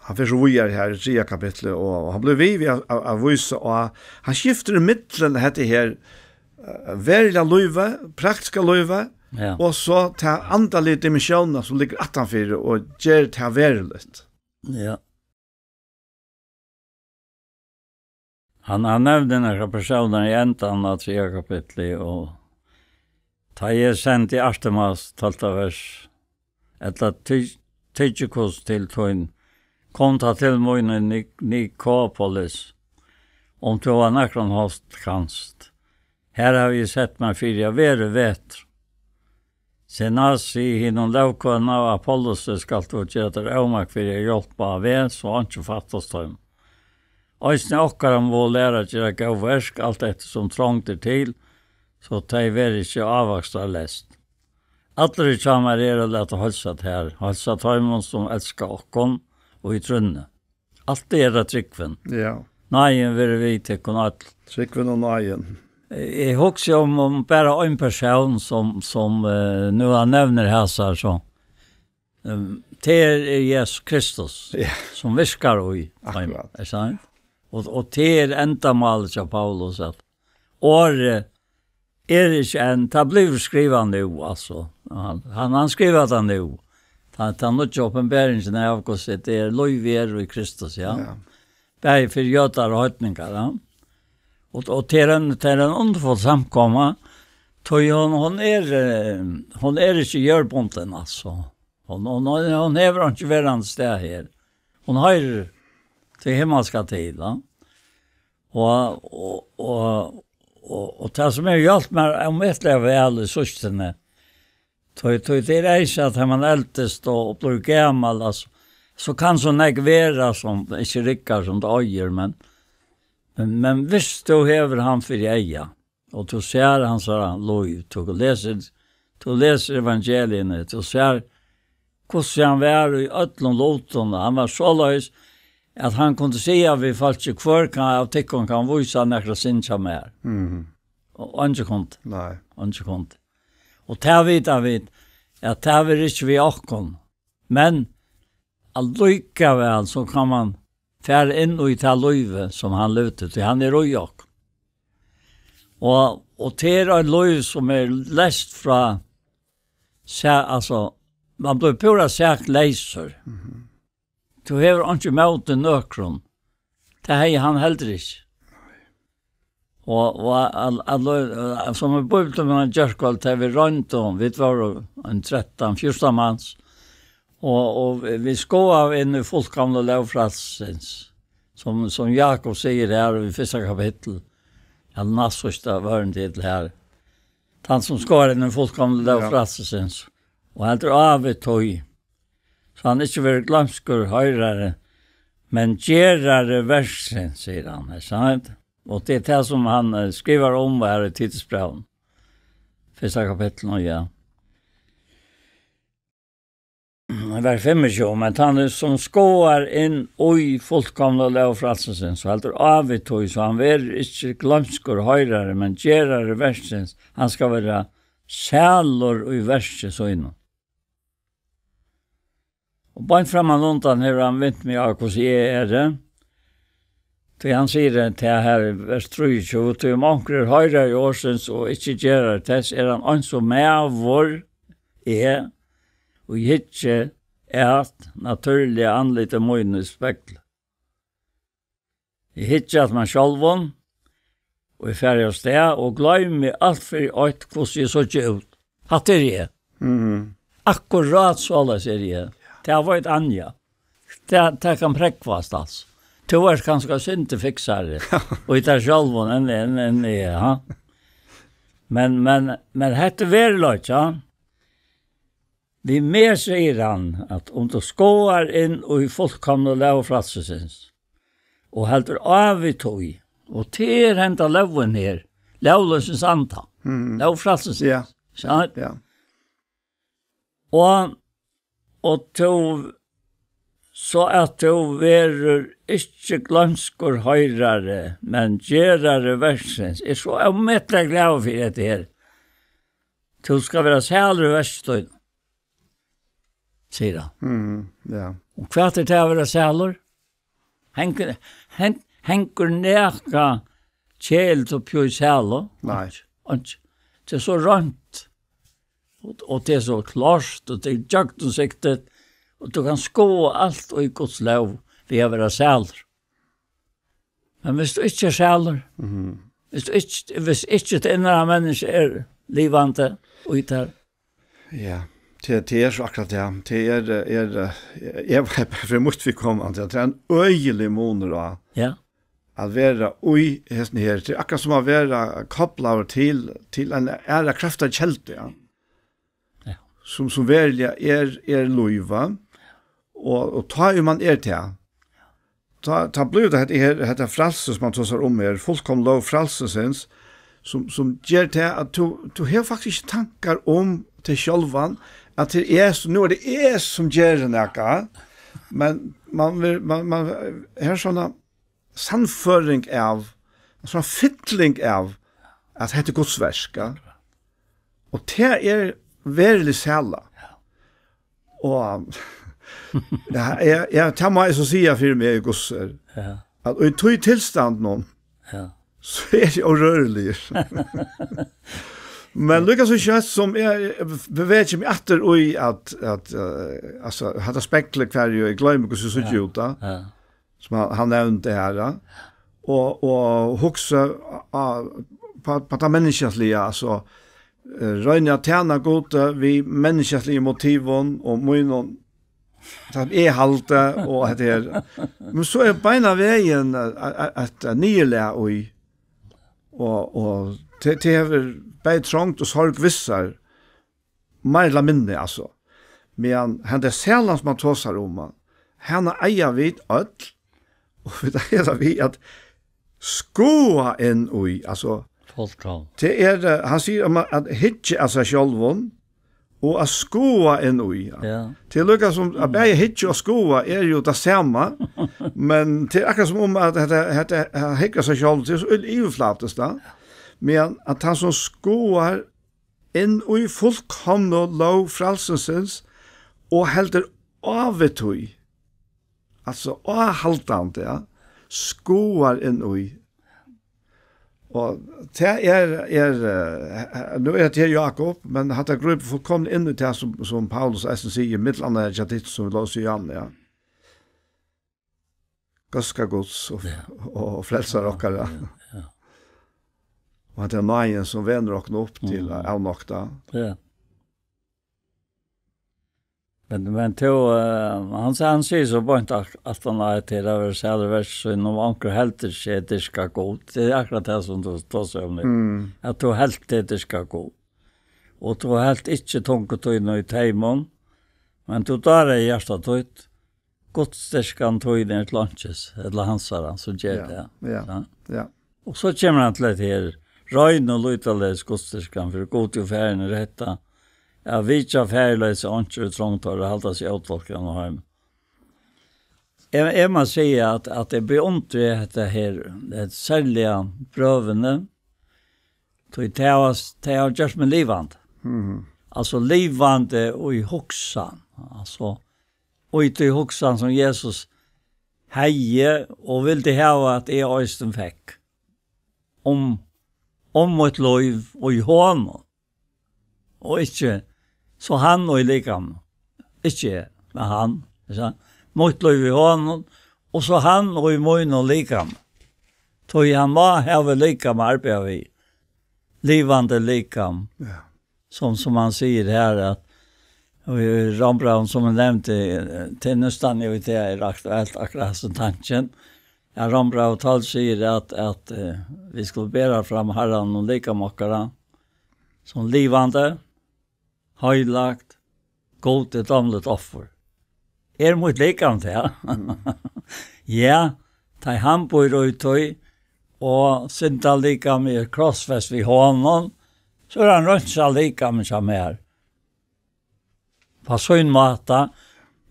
hann fer so víðari her í triðja kapitli, og, og hann blívur við, við at, at, at vísa á, hann skiftir ímillum hetta her, eh, veruliga lívið, praktiska lívið, Ja. og so ta andaligu dimensiónina sum liggur aftanfyri og ger tað veruligt. Ja. Hann, hann nevnir nakrar persónar í endanum av triðja kapitli, og tá eg sendi Artemas, tólvta vers, ella Ty-, Tykikus til tín, kom tá til mín í Nik-, Nikopolis, um tú á nakran hátt kanst. Har havi eg sett mær fyri at vera í vetur. Senast sig hinum lógkøna og Apollosi skalt tú gera tær ómak fyri at hjálpa á veg, so einki fattast teimum. Eisini okkara mugu læra at gera góð verk, alt eftir sum trongd er til, so tey verða ikki ávakstarleyst. Allir hjá mær eru at lata heilsa tær, heilsa teimum sum elska okkum og í trúnni. Alt er at trúgvin. Ja. Náðin verður við tykkum øll. Trúgvin og náðin. Eg hugsi um, um bara ein persón sum, sum, eh, nú hann nevnir hasar, so, ehm, tað er Jesus Kristus, Ja. sum virkar í Akkurát. teimum, er sant? Og, og tað er endamálið hjá Paulus, at orðið er ikki enn, tað blívur skrivað nú, altso. Og hann, hann, hann skrivar tað nú. Tað, tað er nýggja opinberingin av hvussu tað er, lív er í Kristus, ja. Ja. Bæði fyri jødar og heidningar, ja. Og, og til ein, til ein underfull samkoma, tí hon, hon er, eh, hon er ikki jørðbundin, altso. Hon, hon, hon, hon hevur ikki verandi stað her. Hon hoyrir til himmalska til, ja. Og, og, og, og, og tað sum hevur hjálpt mær ómetaliga væl í síðstuni, tí, tí tað er eisini at tá man eldist og, og blívur gamal, altso, so kann so nógv vera sum ikki riggar sum tað eigur, men, men, men viss tú hevur hann fyri eyga, og tú sær hansara lív, tú lesur, tú lesur evangeliini, tú sær hvussu hann var í øllum lutum, og hann var soleiðis, at hann kundi siga við fólkið: "Hvør kann, av tykkum kann vísa nakra synd hjá mær?" Mhm. Og eingin kundi. Nei. Eingin kundi. Og tað vita vit, at tað verður ikki við okkum. Men allíkavæl so kann man fara inn í tað lívið, sum hann livdi, tí hann er í okkum. Og, og tað er eitt lív, sum er leyst frá sa-, altso, man blívur púra sakleysur. Mhm. Tú hevur einki ímóti nøkrum. Tað hevði hann heldur ikki. Og, og al-, al-, sum í Bíbliuni í gjárkvøldið, tá vit royndu, vit vóru ein trettan, fjúrtan mans, og, og vit skoðaðu inn í fullkomnu lóg frælsisins, sum, sum Jákup sigur her í fyrsta kapitli, ella næstsíðsta vørn til her. Tann sum skoðar inn í fullkomnu lóg Ja. frælsisins, og heldur á við tí, so hann ikki verður gloymskur hoyrari, men gerari verksins, sigur hann, er sant? Og tað er tað, sum hann, eh, skrivar um her í Titusbrævinum. Fyrsta kapitlinum, ja. Vers fimmogtjúgu, men tann er, sum skoðar inn í fullkomnu lóg frælsisins, og heldur á við tí, so hann verður ikki gloymskur hoyrari, men gerari verksins, hann skal vera sælur í verki sínum. Og beint framman undan hevur hann vint meg á, hvussu eg eri. Tí hann sigur, eh, tað her í vers trýogtjúgu, tí um onkur er hoyrari orðsins og ikki gerari tess, er hann eins og maður er, og hyggi at natúrliga andliti mín í spegli. Eg hyggi at mær sjálvum, og eg fari av stað og gloymi alt fyri eitt, hvussu eg síggi út. Hatta eri eg. Mhm. Akkurát soleiðis eri eg. Tað veit Anja. Tað, tað kann prógvast, altso. Tú ert kanska eitt sindur fiksari í tær sjálvum enn, enn, enn eg, ha? Men, men, men hetta er veruleiki, ja. Við meg, sigur hann, at um tú skoðar inn í fullkomnu lóg frælsisins, og heldur á við tí, og tað er henda lógin her, lógleysins anda, Mhm. lóg frælsisins, Ja. sant? Ja. Og, og tú, so at tú verður ikki gloymskur hoyrari, men gerari verksins. Eg eri so ómetaliga glaður fyri hetta her. Tú skal vera sælur í verki tínum, sigur hann. Mhm, ja. Og hvat er tað at vera sælur? Hengur, hen-, hengur nakað keðiligt uppi í sælu? Nei. Einki, einki. Tað er so reint. Og, og tað er so klárt, og tað er gjøgnumsiktigt, og tú kanst skoða alt í Guds lóg við at vera sælur. Men viss tú ikki ert sælur, Mhm. viss tú ikki, viss ikki tað innra menniskja er livandi í tær, Ja, tað, tað er so akkurát tað. Tað er, er, eh, eg var bara fyri mítt viðkomandi, at tað er ein øgiligur munur á ja, at vera í hesum her. Tað er akkurát sum at vera koplaður til, til eina aðra kraftarkeldu, ja. Ja. Sum, sum veruliga er, er lív, va? Og, og tá ið man er tað, tá, tá blívur tað hetta her, hetta frælsi sum man tosar um her, fullkomna lóg frælsisins, sum, sum ger tað at tú, tú hevur faktiskt ikki tankar um teg sjálvan, at tað er eg sum, nú er tað eg sum geri nakað, men man vil, man, man, her er sovorðin sannføring av, ein sovorðin fylling av, at hetta er Guds verk, ja. Og tað er verulig sæla. Og, ja, ja, ja, tað má eg so siga fyri meg, Guds er, Ja. at í tí tilstandinum, Ja. so er eg órøriligur. Men líka so skjótt sum eg bevegi meg aftur í at, at, eh, altso, hatta speglið hvar eg gloymi, hvussu síggja út, tá, ja, sum hann, hann nevndi her, ja, og, og hugsa á, á, á, á tað menniskjaliga, altso, eh, royni at tæna Gudi við menniskjaligum motivum og mínum, tað eg haldi, og hetta her. Men so er beinanvegin, eh, eh, eitt, eh, niðurlag í, og, og tað, tað hevur bæði trongd og sorg við sær, meir ella minni, altso. Men henda sælan sum hann tosar um, hana eiga vit øll, og vit eiga tað við at skoða inn í, altso. Fullkomiliga. Tað er, eh, hann sigur um at, at hyggja at sær sjálvum, og at skoða inn í. Ja. Tað er líka sum at bæði hyggja og skoða er jú tað sama, men tað er akkurát sum um at hetta, hetta, at hyggja at sær sjálvum, tað er so yvirflatiskt, tá. Men at hann sum skoðar inn í fullkomnu lóg frælsisins og heldur á við tí. Altso, áhaldandi, ja. Skoðar inn í. Og tað er, er, eh, nú er hetta her Jákup, men hatta grípur fullkomiliga inn í tað sum, sum Paulus eisini sigur, millum annað hjá Titus, sum vit lósu í áðni, ja. Góðska Guds og, ja, og, og frelsara okkara. Ja, ja. Og at tað er náðin sum venur okkum upp til, mm, at avnokta. Ja. Men, men tú, eh, hann, hann sigur so beint at, at hann er til at vera sælur vers, so um onkur heldur seg dyrka Gud. Tað er akkurát tað sum tú tosar um nú. Mm. At tú helt teg dyrka Gud. Og tú helt ikki tungu tína í teimum, men tú dárar í hjarta títt, Gudsdýrkan tín er til einkis, ella hansara, so ger, ja, tað. Ja, ja. Ja. Og so kemur hann til hetta her, rein og lýtaleiðis Gudsdýrkan fyri Gudi og Faðirin er hetta, at vitja faðirleysa einkjur í trongd teirra og halda seg ótolkaðan og heim. Eg, eg má siga at, at eg beundri hetta her, hetta serliga brøvini, tí tey hava, tey hava gjørt meg livandi. Mhm. Altso livandi í hugsan, altso í tí hugsan sum Jesus hevði og vildi hava at eg eisini fekk. Um, um mítt lív í honum. Og ikki so hann í likamnum. Ikki eg, men hann. Ikki sant? Mítt lív í honum, og so hann í mínum likamnum. Tí hann má hava likam at arbeiða við. Livandi likam. Ja. Sum, sum hann sigur her, at, og í Rómbrævinum, sum eg nevndi, eh, til nú stendur jú í dag er aktuelt akkurát sum tankin. Ja, Rómbrævið tólv sigur at, at, eh, vit skulu bera fram Harranum likam okkara, sum livandi, heilagt, Gudi dámligt offur. Er mítt likam tað? Ja, tá ið hann býr í tí, og syndalikamið er krossfest við honum, so er hann reinsað likamið hjá mær. Á sín máta,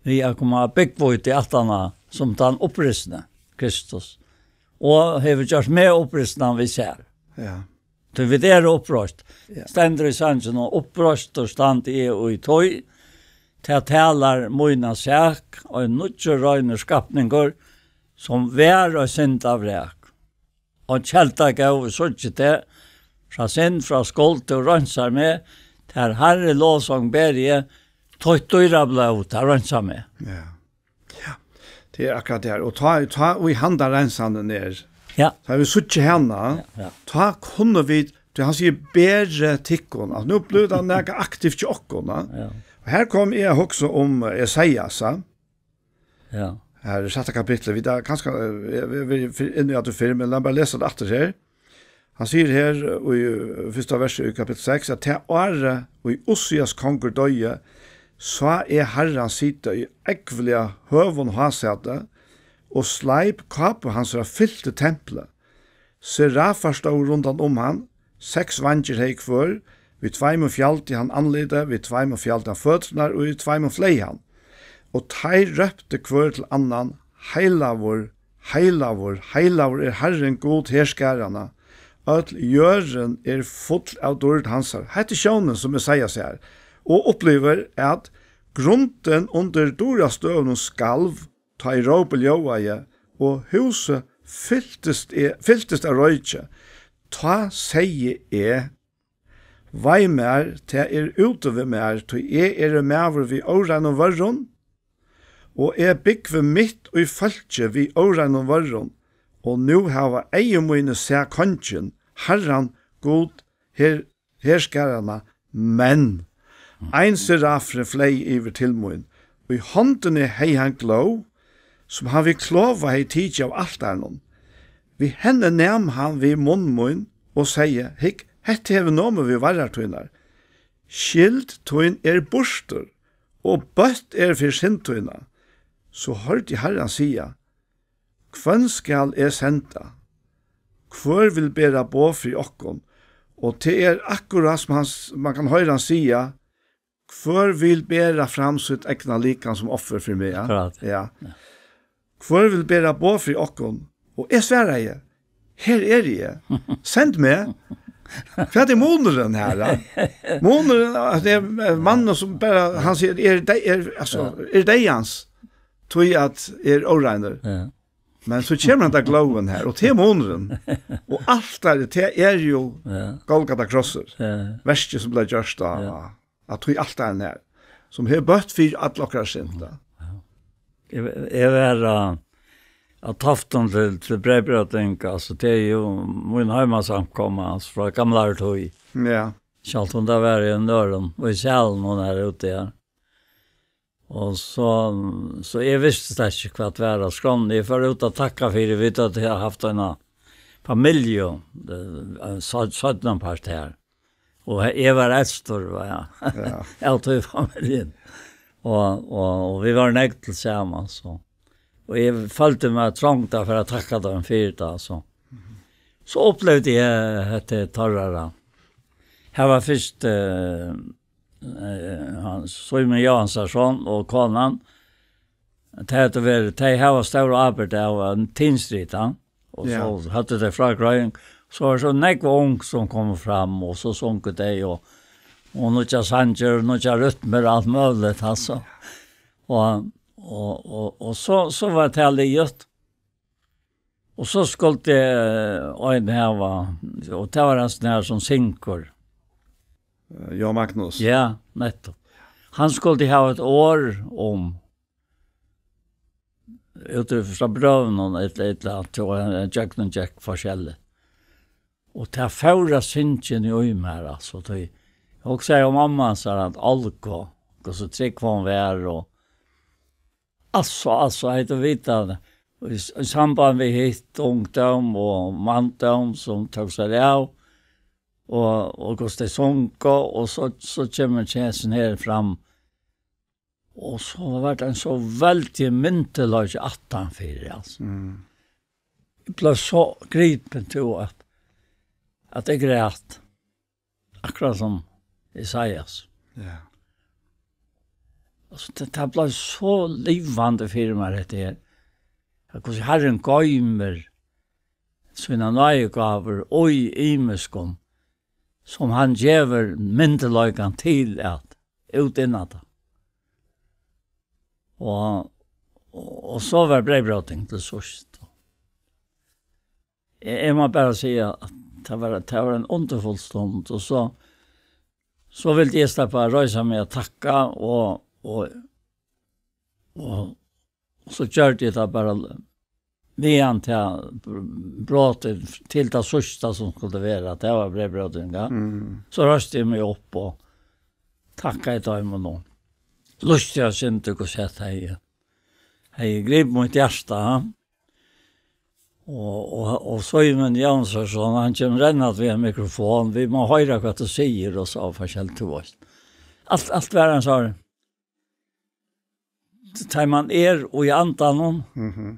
við at koma at búgva í aftan á, sum tann upprisni, Kristus, og hevur gjørt meg upprisnan við sær. Ja. Tí vit eru uppreist. Ja. Stendur í sanginum, og uppreistur standi eg í tí, tað talar mína sak, ein nýggjur reinur skapningur, sum var eitt syndavrak. Og kelda góð, síggi teg, frá synd, frá skuld, tú reinsar meg, tær Harri lovsong beri eg, títt dýra blóð, tað reinsar meg. Ja. Ja. Tað er akkurát tað. Og tá, tá í handa reinsanin er, ja, tá vit síggja hana, ja, ja, tá kunnu vit, tí hann sigur, beri tykkum. Altso, nú blívur tað nakað aktivt hjá okkum, ja. Ja. Og her kom eg at hugsa um, eh, Esaias, ja. Ja. Her er sætta kapittul, vit eru kanska, eh, vit, vit, vit inn í at fyrr, men lat meg bara lesa tað aftur her. Hann sigur her í fyrsta versi í kapittul seks, at tað árið, ið Ussias kongur doyði, sá eg Harran sita í ógvuliga høgum hásæti, og sleip kápu hansara fylti templið. Serafar stóðu rundan um hann, seks veingir hevði hvør, við tveimum fjaldi hann andlitið, við tveimum fjaldi hann føturnar, og við tveimum fleyg hann. Og teir róptu hvør til annan, Heilagur, heilagur, heilagur er Harrin Gud herskaranna. Øll jørðin er full av dýrd hansara. Hetta er sjónin sum Esaias sær, og upplivir, at grundin undir dýrastøðunum skalv, tá ið rópið ljóðaði, og húsið fyltist, e-, fyltist av royki. Tá segði eg, Vei mær, tað er úti við mær, tí eg eri maður við óreinum vørrum, og eg búgvi mitt í fólki við óreinum vørrum, og nú hava eygu míni sæð Kongin, Harran Gud her, herskaranna, men ein serafur fleyg yvir til mín. Í hondini hevði hann glóð, sum hann við klova hevði tikið av altarinum. Við henni nam hann við munn mín og segði: Hygg, hetta hevur nomið við varrar tínar. Skyld tín er burtur, og bøtt er fyri synd tína. So hoyrdi Harran siga: Hvønn skal eg senda? Hvør vil bera boð fyri okkum? Og tað er akkurát sum hann s-, man kann hoyra hann siga: Hvør vil bera fram sítt egna likam sum offur fyri meg? Ja? Akkurát. Ja. Hvør vil bera boð fyri okkum? Og eg svaraði: Her eri eg. Send meg. Hvat er munurin her, da? Munurin, at tað er maðurin sum bara, hann sigur, er deg, er, altso, er deyðans, tí at eg eri óreinur. Ja. Men so kemur hann til glóðina her, og tað er munurin. Og altarið, tað er jú, ja, Golgata krossur. Ja. Verkið sum bleiv gjørt á, ja, á tí altarinum her, sum hevur bøtt fyri øll okkara synd, ja. Ja. Eg, eg var, eh, á Toftum til, til breyðbróting, altso, tað er jú mín heimasamkoma, altso, frá gamlari tíð. Ja. Sjálvt um tað var í einum øðrum, og í salinum her úti, ja. Og so, so eg visti slett ikki, hvat var á skránni. Eg fór út at takka fyri, vit høvdu havt eina familju, eh, se-, seinnapart her. Og he-, eg var elstur, var eg, ja, av tí familjuni. Og, og, og vit vóru nógv til samans, so. Og eg føldi meg trongdan fyri at takka teimum fyri tað, so. So upplivdi eg hetta torrara. Her var fyrst, eh, eh, hann, Símun Jóansson og konan, tey høvdu verið, tey hava stóra ábyrgd av, eh, Tinstrita, og, ja, so høvdu tey frágreiðing. So var so nógv ung sum komu fram, og so sungu tey, og, og nýggjar sangir, og nýggjar rytmur, alt møguligt, altso. Og, og, og, og so, so var tað liðugt. Og so skuldi, eh, ein hava, og tað var ein sånn her sum syngur. Eh, Jón Magnus. Ja, nettupp. Hann skuldi hava eitt orð um, út frá brøvunum, ella, ella at tað var ein gjøgnumgekk forskelligt. Og tað fór at syngja inn í mær, altso, tí eg hugsaði um mammu hansara, at Olga, hvussu trúgv hon var, og altso, altso, hetta vita, í s-, í samband við hitt, ungdóm og manndóm, sum tók sær av, og, og hvussu tey sungu, og so, so kemur hesin her fram. Og so var tað ein so veldig myndugleiki aftanfyri, altso. Mm. Eg bleiv so gripin til at, at eg græt. Akkurát sum Esaias. Ja. Altso, tað, tað bleiv so livandi fyri mær, hetta her. At hvussu Harrin goymir sínar náðigávur í ymiskum, sum hann gevur myndugleikan til at útinna tað. Og, og, og so var breyðbróting til síðst. Eg, eg má bara siga, at tað var, tað var ein undurfull stund, og so, so vildi eg sleppa at reisa meg at takka, og, og, og, og so gjørdi eg tað bara, meðan tað br-, brotið til tað síðsta sum skuldi vera, tað var breyðbróting, ja. Mm. So reisti eg meg upp og takkaði teimum, og lýsti at syndi, hvussu hetta hevði, hevði gripið mítt hjarta, ja. Og, og, og Símun Jónsson, hann kemur rennandi við ein mikrofon, vit má hoyra, hvat tú sigur, og so forskelligt, tú veist. Alt, alt var ein sånn, tá man er í andanum, mhm,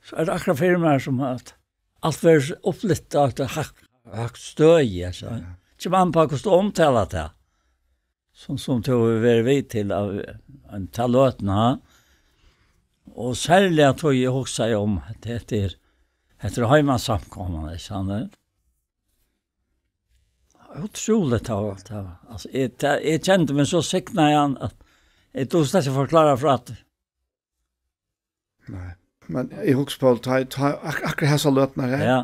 so er tað akkurát fyri mær, sum at alt verður upplyft á eitt hægt, hægt støði, altso. Ja. Kemur an á, hvussu tú umtalar tað, sum, sum tú hevur verið við til av, av løtuni, ha? Og serliga tí eg hugsaði um, at hetta er, hetta er heimasamkoman, ikki sant? Ótrúligt, tað var, tað var, altso, eg, tað, eg kendi meg so signaðan, at eg dugi slett ikki at forklára frá tí. Nei. Men eg hugsi, Poul, tá, tá, ak-, akkurát hesar løturnar her. Ja.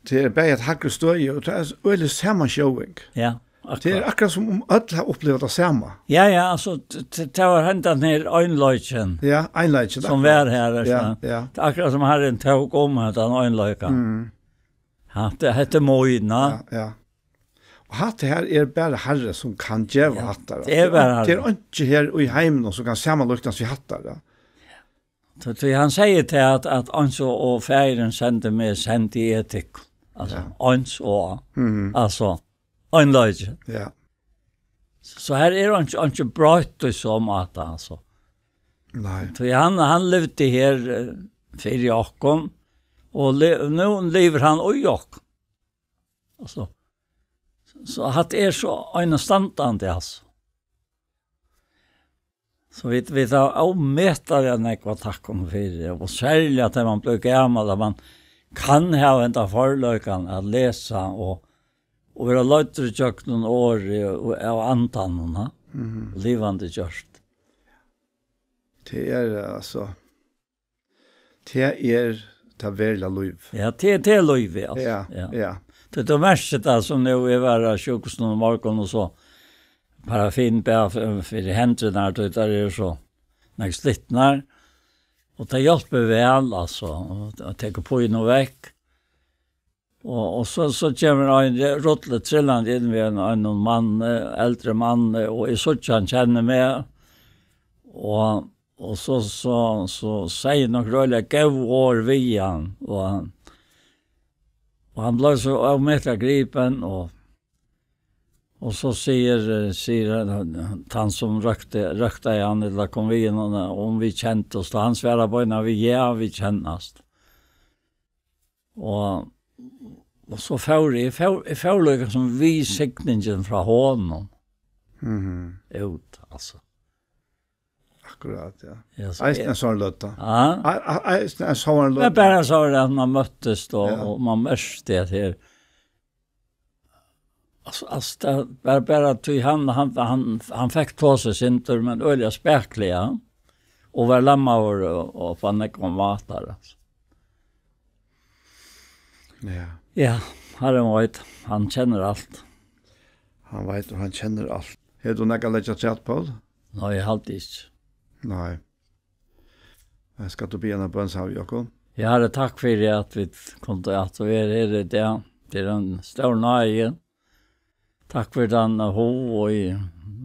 Tað er bæði eitt hægri støði, og tað er øgiliga samansjóðing. Ja, akkurát. Tað er akkurát sum um øll hava upplivað tað sama. Ja, ja, altso, t-, t-, tað var hendan her einleikin, ja, einleikin, sum akkurát var her, ja, ja. Tað er akkurát sum Harrin tók um hendan einleikan. Mm. Ja, tað, hetta er mín, ja. Ja, ja. Og hatta her er bara Harrin sum kann geva, ja, hatta, tað er bara Harrin. Tað er einki her í heiminum sum kann samanlíknast við hatta, ja. Tí, tí hann sigur til at, at eins og, og Faðirin sendi meg, sendi eg tykkum. Altso, ja, eins og, mhm, altso, einleikin. Ja. So, so her er einki, einki broytt í so máta, altso. Nei. Tí hann, hann livdi her, eh, fyri okkum, og li-, nú livir hann í okkum. Altso, so hatta er so einastandandi, altso. So vit, vit hava ómetaliga nógv at takka honum fyri, og serliga at man blívur gamal, at man kann hava henda førleikan at lesa og, og vera leiddur ígjøgnum orðið og av andanum, ha? Mhm. Livandi gjørt. Tað er, altso, tað er tað veruliga lív. Ja, tað, tað er lívið, altso. Ja, ja. Ja. Tí tú merkir tað, sum nú eg var á sjúkrahúsinum í morgun og so, paraffin bara fyri, fyri hendurnar, tí tær eru so nógv slitnar. Og tað hjálpir væl, altso, og tað tekur pínu vekk. Og, og so, so kemur ein rulli trillandi inn við ein, ein mann, eldri mann, og eg síggi, hann kennir meg. Og, og so, so, so segði eg nøkur øgiliga góð orð við hann, og hann, og hann bleiv so ómetaliga gripin, og, og so sigur, eh, sigur hann, hann, hann sum røkti, røktaði hann, ella kom við inn, um, um vit kendust, og hann svarar beinanvegin, ja, vit kennast. Og, og so fór eg, eg fór, eg fór líka sum við signingin frá honum. Mhm. Út, altso. Akkurát, ja. Ja, so eisini ein sånn løta. Ja. Ei-, ei-, eisini ein sånn løta. Men bara so at man møttist, og, ja, og man merkti at her, altso, altso, tað var bara tí hann, hann, hann, hann fekk tosað eitt sindur, men øgiliga spakuliga, og var lammaður og, og á nógvar mátar, altso. Ja. Ja, Harrin veit, hann kennir alt. Hann veit, og hann kennir alt. Hevur tú nakað at leggja afturat, Poul? Nei, eg haldi ikki. Nei. Eh, skalt tú biðja eina bøn saman við okkum? Ja, Harri, takk fyri at vit kundu aftur vera her í dag. Tað er ein stór náði. Takk fyri tann hug og í,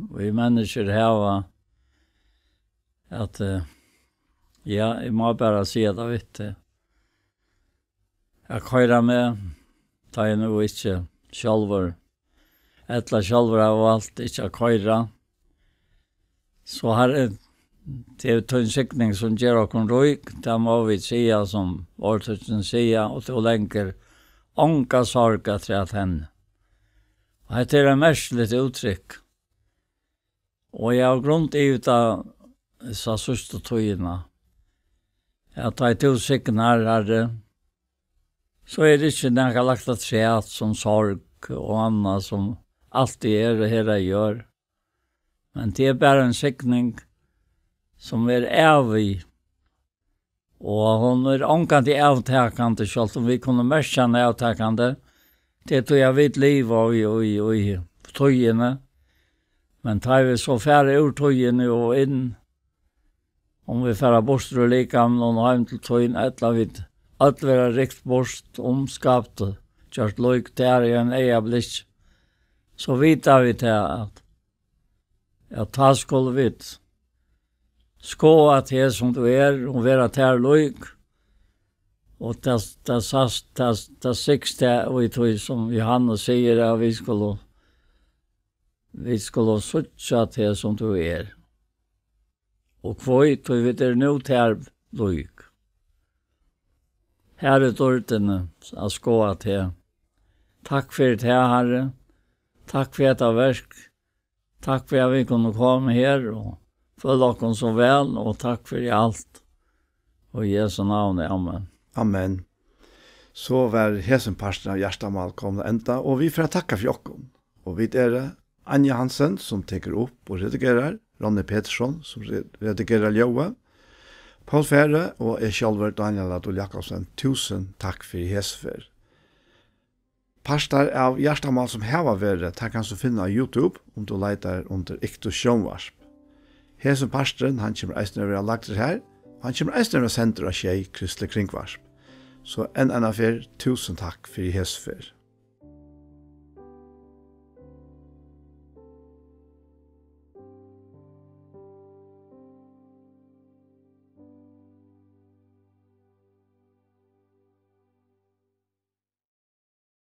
og í menniskjur hava at, eh, ja, eg má bara siga tað við teg. At koyra meg, tá eg nú ikki sjálvur, ella sjálvur havi valt ikki at koyra. So Harri, tað er tín signing sum ger okkum rík, tað má vit siga, sum orðtøkini siga, og tú lengur onga sorg afturat henni. Og hetta er eitt merkiligt úttrykk. Og eg havi grundað yvir tað hesa síðstu tíðina, at tá ið tú signar, Harri, so er ikki nakað lagt afturat sum sorg og annað sum altíð er og her at gera. Men tað er bara ein signing sum er ævig, og hon er ongantíð avtakandi, sjálvt um vit kunnu merkja hana avtakandi. Tað er tí at vit liva í, í, í tíðini. Men tá vit so fara úr tíðini og inn, um vit fara burtur úr likaminum og heim til tín, ella vit øll verða rykt burt, umskapt, gjørt lík tær í einum eygablikki, so vita vit tað, at, at tá skulu vit skoða teg sum tú er og vera tær lík. Og tað, tað sæst, tað, tað sigst tað í tí, sum Jóhannes sigur, at vit skulu, vit skulu síggja teg sum tú er. Og hví, tí vit eru nú tær lík. Her er dýrdin at skoða teg. Takk fyri tað, Harri. Takk fyri hetta verk. Takk fyri at vit kunnu koma her og føla okkum so væl, og takk fyri alt. Og í Jesu navni, amen. Amen. So var hesin parturin av Hjartamál komin at enda, og vit fara at takka fyri okkum. Og vit eru Anja Hansen, sum tekur upp og redigerar, Ronny Petersson, sum re-, redigerar ljóðið, Poul Færø og eg sjálvur, Dánjal á Dul Jakobsen. Túsund takk fyri hesa ferð. Partar av Hjartamál sum hava verið, tað kanst tú finna á YouTube, um tú leitar undir Iktus Sjónvarp. Hesin parturin, hann kemur eisini at vera lagdur har, og hann kemur eisini at vera sendur á Sjey Kristlig Kringvarp. So enn eina ferð, túsund takk fyri hesa ferð.